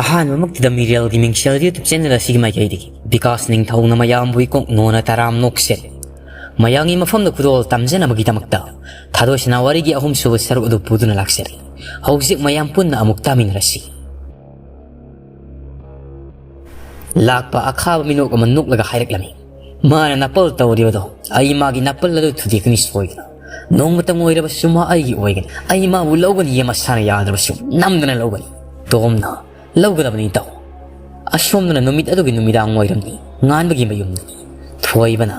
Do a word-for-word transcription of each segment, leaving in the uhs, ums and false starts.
ꯑꯍꯥꯟꯕꯃꯛꯇꯗ ꯃꯤꯔꯦꯜꯒꯤ ꯃꯤꯡꯁꯦꯜ YouTube channel ꯑꯁꯤꯒꯤ ꯃꯥꯏꯀꯩꯗꯒꯤ ꯕꯤꯀꯥꯁ ꯅꯤꯡꯊꯧꯅ ꯃꯌꯥꯝꯕꯨ ꯏꯀꯣꯛ ꯅꯣꯟꯅ ꯇꯔꯥꯝꯅ ꯅꯣꯛꯆꯔꯤ꯫ ꯃꯌꯥꯝꯒꯤ ꯃꯐꯝꯗ ꯈꯨꯗꯣꯜ ꯇꯝꯖꯅꯕꯒꯤꯗꯃꯛꯇ ꯊꯥꯗꯣꯏꯁꯅꯥ ꯋꯥꯔꯤꯒꯤ ꯑꯍꯨꯝꯁꯨꯕ ꯁꯔꯨꯛ ꯑꯗꯨ ꯄꯨꯗꯨꯅ ꯂꯥꯛꯆꯔꯤ꯫ ꯍꯧꯖꯤꯛ ꯃꯌꯥꯝ ꯄꯨꯟꯅ ꯑꯃꯨꯛ ꯇꯥꯃꯤꯟꯅꯔꯁꯤ꯫ ꯂꯥꯛꯄ ꯑꯈꯥꯕ ꯃꯤꯅꯣꯛ ꯑꯃ ꯅꯣꯛꯂꯒ ꯍꯥꯏꯔꯛꯂꯝꯃꯤ, "ꯃꯥꯅ ꯅꯥꯄꯜ ꯇꯧꯔꯤꯕꯗꯣ ꯑꯩ ꯃꯥꯒꯤ ꯅꯥꯄꯜ ꯑꯗꯨ ꯊꯨꯗꯦꯛꯀꯅꯤ ꯁꯣꯏꯗꯅ꯫ ꯅꯣꯡꯃꯇꯪ ꯑꯣꯏꯔꯕꯁꯨ ꯃꯥ ꯑꯩꯒꯤ ꯑꯣꯏꯒꯅꯤ꯫ ꯑꯩ ꯃꯥꯕꯨ ꯂꯧꯒꯅꯤ, ꯃꯁꯥꯅ ꯌꯥꯗ꯭ꯔꯕꯁꯨ ꯅꯝꯗꯅ ꯂꯧꯒꯅꯤ꯫ ꯇꯣꯝꯅ ꯂꯧꯒꯗꯕꯅꯤ ꯏꯇꯥꯎ꯫ ꯑꯁꯣꯝꯗꯅ ꯅꯨꯃꯤꯠ ꯑꯗꯨꯒꯤ ꯅꯨꯃꯤꯗꯥꯡ ꯋꯥꯏꯔꯝꯅꯤ, ꯉꯥꯟꯕꯒꯤ ꯃꯌꯨꯝꯗꯅꯤ꯫" ꯊꯣꯏꯕꯅ,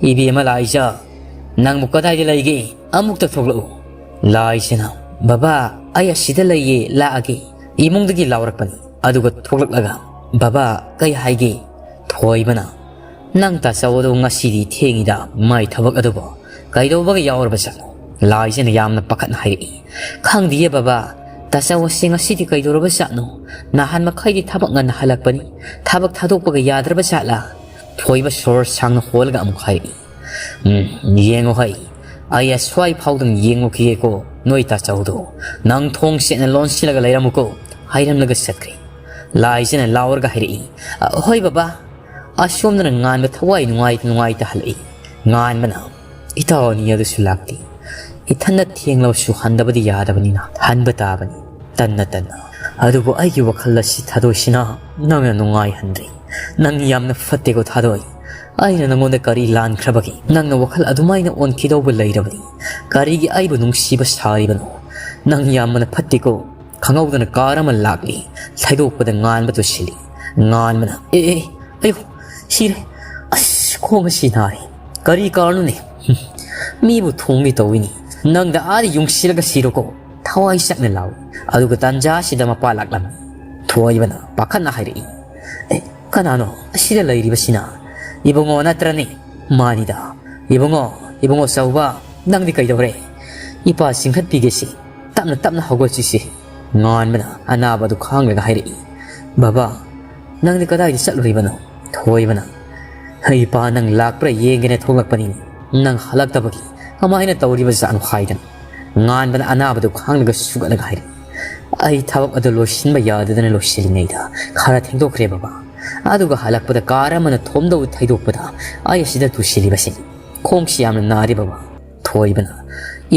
"ꯏꯕꯦꯝꯃ ꯂꯥꯏꯖ, ꯅꯪꯕꯨ ꯀꯗꯥꯏꯗ ꯂꯩꯒꯦ? ꯑꯃꯨꯛꯇ ꯊꯣꯛꯂꯛꯎ꯫" ꯂꯥꯏꯖꯅ, "ꯕꯕꯥ, ꯑꯩ ꯑꯁꯤꯗ ꯂꯩꯌꯦ, ꯂꯥꯛꯑꯒꯦ꯫" ꯏꯃꯨꯡꯗꯒꯤ ꯂꯥꯎꯔꯛꯄꯅꯤ꯫ ꯑꯗꯨꯒ ꯊꯣꯛꯂꯛꯂꯒ, "ꯕꯕꯥ, ꯀꯩ ꯍꯥꯏꯒꯦ?" ꯊꯣꯏꯕꯅ, "ꯅꯪ ꯇꯥꯆꯧ ꯑꯗꯣ ꯉꯁꯤꯗꯤ ꯊꯦꯡꯉꯤꯗ, ꯃꯥꯏ ꯊꯕꯛ ꯑꯗꯨꯕꯨ ꯀꯩꯗꯧꯕꯒ ꯌꯥꯎꯔꯕꯖꯥꯠꯅꯣ?" ꯂꯥꯏꯖꯅ ꯌꯥꯝꯅ ꯄꯥꯈꯠꯅ ꯍꯥꯏꯔꯛꯏ꯫ "ꯈꯪꯗꯤꯌꯦ ꯕꯕꯥ, ꯇꯥꯆꯧ ꯑꯁꯤ ꯉꯁꯤꯗꯤ ꯀꯩꯗꯧꯔꯕꯖꯥꯠꯅꯣ? ꯅꯍꯥꯟ ꯃꯈꯩꯗꯤ ꯊꯕꯛ ꯉꯟꯅ ꯍꯜꯂꯛꯄꯅꯤ, ꯊꯕꯛ ꯊꯥꯗꯣꯛꯄꯒ ꯌꯥꯗ꯭ꯔꯕ ꯖꯥꯠꯂꯥ?" ꯊꯣꯏꯕ ꯁꯣꯔ ꯁꯥꯡꯅ ꯍꯣꯜꯂꯒ ꯑꯃꯨꯛ ꯍꯥꯏꯔꯛꯏ꯫ "ꯎꯝ, ꯌꯦꯡꯉꯣ ꯍꯩ, ꯑꯩ ꯑꯁ꯭ꯋꯥꯏ ꯐꯥꯎꯗꯪ ꯌꯦꯡꯉꯨꯈꯤꯒꯦꯀꯣ, ꯅꯣꯏ ꯇꯥꯆꯧꯗꯣ꯫ ꯅꯪ ꯊꯣꯡ ꯁꯦꯠꯅ ꯂꯣꯟꯁꯤꯜꯂꯒ ꯂꯩꯔꯝꯃꯨꯀꯣ," ꯍꯥꯏꯔꯝꯂꯒ ꯆꯠꯈ꯭ꯔꯦ꯫ ꯂꯥꯏꯖꯅ ꯂꯥꯎꯔꯒ ꯍꯥꯏꯔꯛꯏ, "ꯑ, ꯍꯣꯏ ꯕꯕꯥ꯫" ꯑꯁꯣꯝꯗꯅ ꯉꯥꯟꯕ ꯊꯋꯥꯏ ꯅꯨꯡꯉꯥꯏ ꯅꯨꯡꯉꯥꯏꯇ ꯍꯜꯂꯛꯏ꯫ ꯉꯥꯟꯕꯅ, "ꯏꯇꯥꯎ ꯑꯅꯤ ꯑꯗꯨꯁꯨ ꯂꯥꯛꯇꯦ꯫ ꯏꯊꯟꯗ ꯊꯦꯡꯂꯕꯁꯨ ꯍꯟꯗꯕꯗꯤ ꯌꯥꯗꯕꯅꯤꯅ ꯍꯟꯕ ꯇꯥꯕꯅꯤ, ꯇꯟꯅ ꯇꯟꯅ꯫ ꯑꯗꯨꯕꯨ ꯑꯩꯒꯤ ꯋꯥꯈꯜ ꯑꯁꯤ ꯊꯥꯗꯣꯏꯁꯤꯅ ꯅꯪꯅ ꯅꯨꯡꯉꯥꯏꯍꯟꯗ꯭ꯔꯦ꯫ ꯅꯪ ꯌꯥꯝꯅ ꯐꯠꯇꯦꯀꯣ ꯊꯥꯗꯣꯏ꯫ ꯑꯩꯅ ꯅꯪꯉꯣꯟꯗ ꯀꯔꯤ ꯂꯥꯟꯈ꯭ꯔꯕꯒꯦ? ꯅꯪꯅ ꯋꯥꯈꯜ ꯑꯗꯨꯃꯥꯏꯅ ꯑꯣꯟꯈꯤꯗꯧꯕ ꯂꯩꯔꯕꯗꯤ ꯀꯔꯤꯒꯤ ꯑꯩꯕꯨ ꯅꯨꯡꯁꯤꯕ ꯁꯥꯔꯤꯕꯅꯣ? ꯅꯪ ꯌꯥꯝꯅ ꯐꯠꯇꯦꯀꯣ꯫" ꯈꯪꯍꯧꯗꯅ ꯀꯥꯔ ꯑꯃ ꯂꯥꯛꯂꯤ꯫ ꯊꯩꯗꯣꯛꯄꯗ ꯉꯥꯟꯕꯗꯨ ꯁꯤꯜꯂꯤ꯫ ꯉꯥꯟꯕꯅ, "ꯑꯦ, ꯑꯦ, ꯑꯌꯣ, ꯁꯤꯔꯦ꯫ ꯑꯁ, ꯈꯣꯡ ꯑꯁꯤ ꯅꯥꯔꯦ꯫ ꯀꯔꯤ ꯀꯥꯔꯅꯣꯅꯦ? ꯍꯨꯝ, ꯃꯤꯕꯨ ꯊꯣꯡꯒꯦ ꯇꯧꯏꯅꯤ꯫ ꯅꯪꯗ ꯑꯥꯗ ꯌꯨꯡꯁꯤꯜꯂꯒ ꯁꯤꯔꯣꯀꯣ?" ꯊꯋꯥꯏ ꯆꯥꯛꯅ ꯂꯥꯎꯏ꯫ ꯑꯗꯨꯒ ꯇꯥꯟꯖꯥ ꯑꯁꯤꯗ ꯃꯄꯥ ꯂꯥꯛꯂꯝꯃꯤ꯫ ꯊꯣꯏꯕꯅ ꯄꯥꯈꯠꯅ ꯍꯥꯏꯔꯛꯏ, "ꯑꯦ, ꯀꯅꯥꯅꯣ ꯑꯁꯤꯗ ꯂꯩꯔꯤꯕꯁꯤꯅ? ꯏꯕꯨꯡꯉꯣ ꯅꯠꯇ꯭ꯔꯅꯦ?" "ꯃꯥꯅꯤꯗ꯫ ꯏꯕꯨꯡꯉꯣ, ꯏꯕꯨꯡꯉꯣ ꯆꯥꯎꯕ, ꯅꯪꯗꯤ ꯀꯩꯗꯧꯔꯦ?" "ꯏꯄꯥ ꯆꯤꯡꯈꯠꯄꯤꯒꯦꯁꯤ, ꯇꯞꯅ ꯇꯞꯅ ꯍꯧꯒꯠꯁꯤꯁꯦ꯫" ꯉꯥꯟꯕꯅ ꯑꯅꯥꯕꯗꯨ ꯈꯥꯡꯂꯒ ꯍꯥꯏꯔꯛꯏ꯫ "ꯕꯕꯥ, ꯅꯪꯗꯤ ꯀꯗꯥꯏꯗ ꯆꯠꯂꯨꯔꯤꯕꯅꯣ?" ꯊꯣꯏꯕꯅ, "ꯍꯩ ꯏꯄꯥ, ꯅꯪ ꯂꯥꯛꯄ꯭ꯔꯥ ꯌꯦꯡꯒꯦꯅ ꯊꯣꯛꯂꯛꯄꯅꯤꯅꯦ꯫ ꯅꯪ ꯍꯜꯂꯛꯇꯕꯒꯤ ꯀꯃꯥꯏꯅ ꯇꯧꯔꯤꯕ ꯖꯥꯠꯅꯣ ꯍꯥꯏꯗꯅ꯫" ꯉꯥꯟꯕꯅ ꯑꯅꯥꯕꯗꯨ ꯈꯥꯡꯂꯒ ꯁꯨꯒꯠꯂꯒ ꯍꯥꯏꯔꯛꯏ꯫ ꯑꯩ ꯊꯕꯛ ꯑꯗꯨ ꯂꯣꯏꯁꯤꯟꯕ ꯌꯥꯗꯗꯅ ꯂꯣꯏꯁꯤꯜꯂꯤꯉꯩꯗ ꯈꯔ ꯊꯦꯡꯗꯣꯛꯈ꯭ꯔꯦ ꯕꯕꯥ꯫ ꯑꯗꯨꯒ ꯍꯜꯂꯛꯄꯗ ꯀꯥꯔ ꯑꯃꯅ ꯊꯣꯝꯗꯧ ꯊꯩꯗꯣꯛꯄꯗ ꯑꯩ ꯑꯁꯤꯗ ꯇꯨꯁꯤꯜꯂꯤꯕꯁꯤꯅꯤ꯫ ꯈꯣꯡꯁꯤ ꯌꯥꯝꯅ ꯅꯥꯔꯦ ꯕꯕꯥ꯫ ꯊꯣꯏꯕꯅ,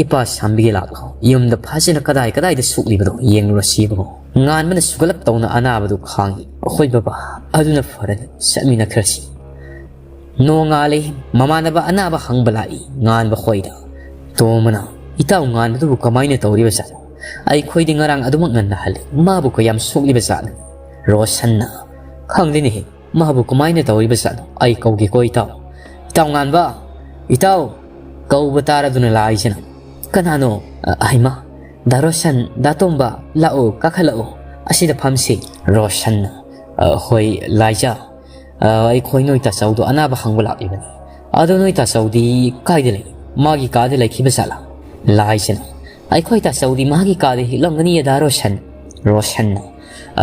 "ꯏꯄꯥ ꯁꯥꯝꯕꯤꯒꯦ ꯂꯥꯛꯂꯣ, ꯌꯨꯝꯗ ꯐꯖꯅ ꯀꯗꯥꯏ ꯀꯗꯥꯏꯗ ꯁꯣꯛꯂꯤꯕꯗꯣ ꯌꯦꯡꯂꯨꯔꯁꯤ ꯏꯕꯨꯡꯉꯣ꯫" ꯉꯥꯟꯕꯅ ꯁꯨꯒꯠꯂꯞ ꯇꯧꯅ ꯑꯅꯥꯕꯗꯨ ꯈꯥꯡꯏ꯫ "ꯍꯣꯏ ꯕꯕꯥ, ꯑꯗꯨꯅ ꯐꯔꯅꯤ, ꯆꯠꯃꯤꯟꯅꯈ꯭ꯔꯁꯤ꯫" ꯅꯣꯡꯉꯥꯜꯂꯦ꯫ ꯃꯃꯥꯟꯅꯕ ꯑꯅꯥꯕ ꯍꯪꯕ ꯂꯥꯛꯏ ꯉꯥꯟꯕ ꯈꯣꯏꯗ꯫ ꯇꯣꯝꯕꯅ, "ꯏꯇꯥꯎ ꯉꯥꯟꯕꯗꯨꯕꯨ ꯀꯃꯥꯏꯅ ꯇꯧꯔꯤꯕꯖꯥꯠꯅꯣ? ꯑꯩꯈꯣꯏꯗꯤ ꯉꯔꯥꯡ ꯑꯗꯨꯃꯛ ꯉꯟꯅ ꯍꯜꯂꯤ꯫ ꯃꯥꯕꯨ ꯀꯌꯥꯝ ꯁꯣꯛꯂꯤꯕꯖꯥꯠꯅꯣ?" ꯔꯣꯁꯟꯅ, "ꯈꯪꯗꯦꯅꯦꯍꯦ, ꯃꯥꯕꯨ ꯀꯃꯥꯏꯅ ꯇꯧꯔꯤꯕꯖꯥꯠꯅꯣ? ꯑꯩ ꯀꯧꯒꯦꯀꯣ ꯏꯇꯥꯎ꯫ ꯏꯇꯥꯎ ꯉꯥꯟꯕ! ꯏꯇꯥꯎ!" ꯀꯧꯕ ꯇꯥꯔꯗꯨꯅ ꯂꯥꯏꯖꯅ, "ꯀꯅꯥꯅꯣ?" "ꯑ, ꯍꯩꯃꯥ! ꯗꯥ ꯔꯣꯁꯟ, ꯗꯥ ꯇꯣꯝꯕ, ꯂꯥꯛꯑꯣ, ꯀꯥꯈꯠꯂꯛꯑꯣ꯫ ꯑꯁꯤꯗ ꯐꯝꯁꯤ꯫" ꯔꯣꯁꯟꯅ, "ꯑ, ꯍꯣꯏ ꯂꯥꯏꯖ꯫ ꯑ, ꯑꯩꯈꯣꯏ ꯅꯣꯏ ꯇꯥꯆꯧꯗꯣ ꯑꯅꯥꯕ ꯍꯪꯕ ꯂꯥꯛꯂꯤꯕꯅꯤ꯫ ꯑꯗꯣ ꯅꯣꯏ ꯇꯥꯆꯧꯗꯤ ꯀꯥꯏꯗ ꯂꯩ? ꯃꯥꯒꯤ ꯀꯥꯗ ꯂꯩꯈꯤꯕ ꯖꯥꯠꯂꯥ?" ꯂꯥꯏꯖꯅ, "ꯑꯩꯈꯣꯏ ꯇꯥꯆꯧꯗꯤ ꯃꯥꯒꯤ ꯀꯥꯗ ꯍꯤꯞꯂꯝꯒꯅꯤꯌꯦ ꯗꯥ ꯔꯣꯁꯟ꯫" ꯔꯣꯁꯟꯅ,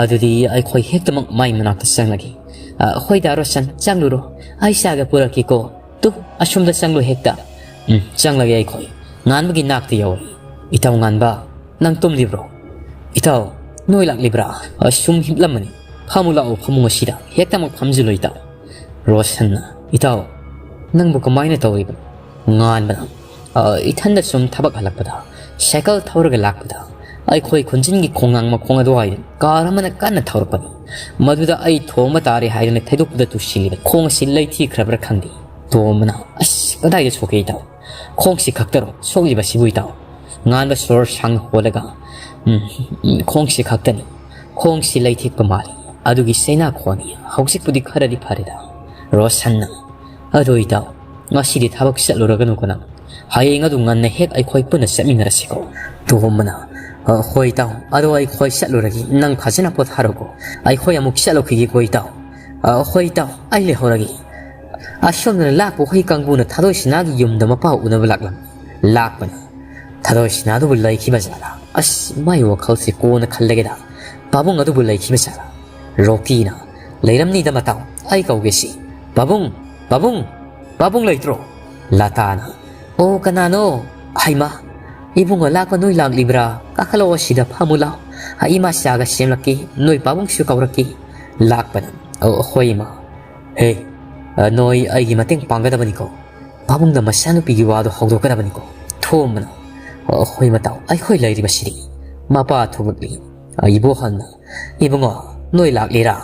"ꯑꯗꯨꯗꯤ ꯑꯩꯈꯣꯏ ꯍꯦꯛꯇꯃꯛ ꯃꯥꯏ ꯃꯅꯥꯛꯇ ꯆꯪꯂꯒꯦ꯫" "ꯑ, ꯍꯣꯏ ꯗꯥ ꯔꯣꯁꯟ, ꯆꯪꯂꯨꯔꯣ꯫ ꯑꯩ ꯆꯥꯒ ꯄꯨꯔꯛꯀꯦꯀꯣ꯫ ꯇꯨ, ꯑꯁꯣꯝꯗ ꯆꯪꯂꯨ ꯍꯦꯛꯇ꯫" "ꯎꯝ, ꯆꯪꯂꯒꯦ ꯑꯩꯈꯣꯏ꯫" ꯉꯥꯟꯕꯒꯤ ꯅꯥꯛꯇ ꯌꯧꯔꯦ꯫ "ꯏꯇꯥꯎ ꯉꯥꯟꯕ, ꯅꯪ ꯇꯨꯝꯂꯤꯕ꯭ꯔꯣ? ꯏꯇꯥꯎ, ꯅꯣꯏ ꯂꯥꯛꯂꯤꯕ꯭ꯔꯥ? ꯑꯁꯨꯝ ꯍꯤꯞꯂꯝꯕꯅꯤ꯫ ꯐꯝꯃꯨ ꯂꯥꯛꯑꯣ, ꯐꯃꯨꯡ ꯑꯁꯤꯗ꯫ ꯍꯦꯛꯇꯃꯛ ꯐꯝꯖꯤꯜꯂꯨ ꯏꯇꯥꯎ꯫" ꯔꯣꯁꯟꯅ, "ꯏꯇꯥꯎ, ꯅꯪꯕꯨ ꯀꯃꯥꯏꯅ ꯇꯧꯔꯤꯕꯅꯣ?" ꯉꯥꯟꯕꯅ, "ꯑ, ꯏꯊꯟꯗ ꯁꯨꯝ ꯊꯕꯛ ꯍꯜꯂꯛꯄꯗ, ꯁꯥꯏꯀꯜ ꯊꯧꯔꯒ ꯂꯥꯛꯄꯗ, ꯑꯩꯈꯣꯏ ꯈꯨꯟꯖꯤꯟꯒꯤ ꯈꯣꯡꯅꯥꯡ ꯃꯈꯣꯡ ꯑꯗꯨꯋꯥꯏꯗ ꯀꯥꯔ ꯑꯃꯅ ꯀꯟꯅ ꯊꯧꯔꯛꯄꯅꯤ꯫ ꯃꯗꯨꯗ ꯑꯩ ꯊꯣꯝꯕ ꯇꯥꯔꯦ ꯍꯥꯏꯗꯅ ꯊꯩꯗꯣꯛꯄꯗ ꯇꯨꯁꯤꯜꯂꯤꯕ ꯈꯣꯡ ꯑꯁꯤ ꯂꯩꯊꯤꯈ꯭ꯔꯕ꯭ꯔꯥ ꯈꯪꯗꯦ꯫" ꯇꯣꯝꯕꯅ, "ꯑꯁ, ꯀꯗꯥꯏꯗ ꯁꯣꯛꯀꯦ ꯏꯇꯥꯎ? ꯈꯣꯡꯁꯤ ꯈꯛꯇꯔꯣ ꯁꯣꯛꯂꯤꯕꯁꯤꯕꯨ ꯏꯇꯥꯎ?" ꯉꯥꯟꯕ ꯁꯣꯔ ꯁꯥꯡꯅ ꯍꯣꯜꯂꯒ, "ꯎꯝ, ꯎꯝ, ꯈꯣꯡꯁꯤ ꯈꯛꯇꯅꯤ꯫ ꯈꯣꯡꯁꯤ ꯂꯩꯊꯦꯛꯄ ꯃꯥꯜꯂꯤ꯫ ꯑꯗꯨꯒꯤ ꯆꯩꯅꯥ ꯈꯣꯅꯤ꯫ ꯍꯧꯖꯤꯛꯄꯨꯗꯤ ꯈꯔꯗꯤ ꯐꯔꯦꯗ꯫" ꯔꯣꯁꯟꯅ, "ꯑꯗꯣ ꯏꯇꯥꯎ, ꯉꯁꯤꯗꯤ ꯊꯕꯛ ꯆꯠꯂꯨꯔꯒꯅꯨꯀꯣ ꯅꯪ꯫ ꯍꯌꯦꯡ ꯑꯗꯨ ꯉꯟꯅ ꯍꯦꯛ ꯑꯩꯈꯣꯏ ꯄꯨꯟꯅ ꯆꯠꯃꯤꯟꯅꯔꯁꯤꯀꯣ꯫" ꯇꯣꯝꯕꯅ, "ꯑ, ꯍꯣꯏ ꯏꯇꯥꯎ, ꯑꯗꯣ ꯑꯩꯈꯣꯏ ꯆꯠꯂꯨꯔꯒꯦ꯫ ꯅꯪ ꯐꯖꯅ ꯄꯣꯊꯥꯔꯣꯀꯣ꯫ ꯑꯩꯈꯣꯏ ꯑꯃꯨꯛ ꯆꯠꯂꯨꯈꯤꯒꯦꯀꯣ ꯏꯇꯥꯎ꯫ ꯑ, ꯍꯣꯏ ꯏꯇꯥꯎ, ꯑꯩ ꯂꯩꯍꯧꯔꯒꯦ꯫" ꯑꯁꯣꯝꯗꯅ ꯂꯥꯛꯄ ꯍꯨꯏ ꯀꯥꯡꯕꯨꯅ ꯊꯥꯗꯣꯏ ꯁꯤꯅꯥꯒꯤ ꯌꯨꯝꯗ ꯃꯄꯥ ꯎꯅꯕ ꯂꯥꯛꯂꯝꯃꯤ꯫ ꯂꯥꯛꯄꯅ, "ꯊꯥꯗꯣꯏ ꯁꯤꯅꯥꯗꯨꯕꯨ ꯂꯩꯈꯤꯕ ꯖꯥꯠꯂꯥ? ꯑꯁ, ꯃꯥꯏ ꯋꯥꯈꯜꯁꯦ ꯀꯣꯟꯅ ꯈꯜꯂꯒꯦꯗ꯫ ꯄꯥꯕꯨꯡ ꯑꯗꯨꯕꯨ ꯂꯩꯈꯤꯕ ꯖꯥꯠꯂꯥ?" ꯔꯣꯀꯤꯅ, "ꯂꯩꯔꯝꯅꯤꯗ ꯃꯇꯥꯎ, ꯑꯩ ꯀꯧꯒꯦꯁꯤ꯫ ꯄꯥꯕꯨꯡ, ꯄꯥꯕꯨꯡ, ꯄꯥꯕꯨꯡ ꯂꯩꯇ꯭ꯔꯣ?" ꯂꯇꯥꯅ, "ꯑꯣ, ꯀꯅꯥꯅꯣ? ꯍꯩꯃꯥ, ꯏꯕꯨꯡꯉꯣ ꯂꯥꯛꯄ ꯅꯣꯏ ꯂꯥꯛꯂꯤꯕ꯭ꯔꯥ? ꯀꯥꯈꯠꯂꯛꯑꯣ, ꯁꯤꯗ ꯐꯝꯃꯨ ꯂꯥꯎ꯫ "ꯑꯩ ꯏꯃꯥ ꯆꯥꯒ ꯁꯦꯝꯂꯛꯀꯦ, ꯅꯣꯏ ꯄꯥꯕꯨꯡꯁꯨ ꯀꯧꯔꯛꯀꯦ"꯫ ꯂꯥꯛꯄꯅ, "ꯑꯣ, ꯍꯣꯏ ꯏꯃꯥ꯫ ꯍꯦ, ꯑ, ꯅꯣꯏ ꯑꯩꯒꯤ ꯃꯇꯦꯡ ꯄꯥꯡꯒꯗꯕꯅꯤꯀꯣ"꯫ ꯄꯥꯕꯨꯡꯗ ꯃꯆꯥꯅꯨꯄꯤꯒꯤ ꯋꯥꯗꯣ ꯍꯧꯗꯣꯛꯀꯗꯕꯅꯤꯀꯣ꯫ ꯊꯣꯝꯕꯅ, "ꯑꯣ, ꯍꯣꯏ ꯃꯇꯥꯎ, ꯑꯩꯈꯣꯏ ꯂꯩꯔꯤꯕꯁꯤꯗꯤ"꯫ ꯃꯄꯥ ꯊꯣꯛꯂꯛꯂꯤ꯫ ꯏꯕꯣꯍꯜꯅ, "ꯏꯕꯨꯡꯉꯣ, ꯅꯣꯏ ꯂꯥꯛꯂꯤꯔꯥ?"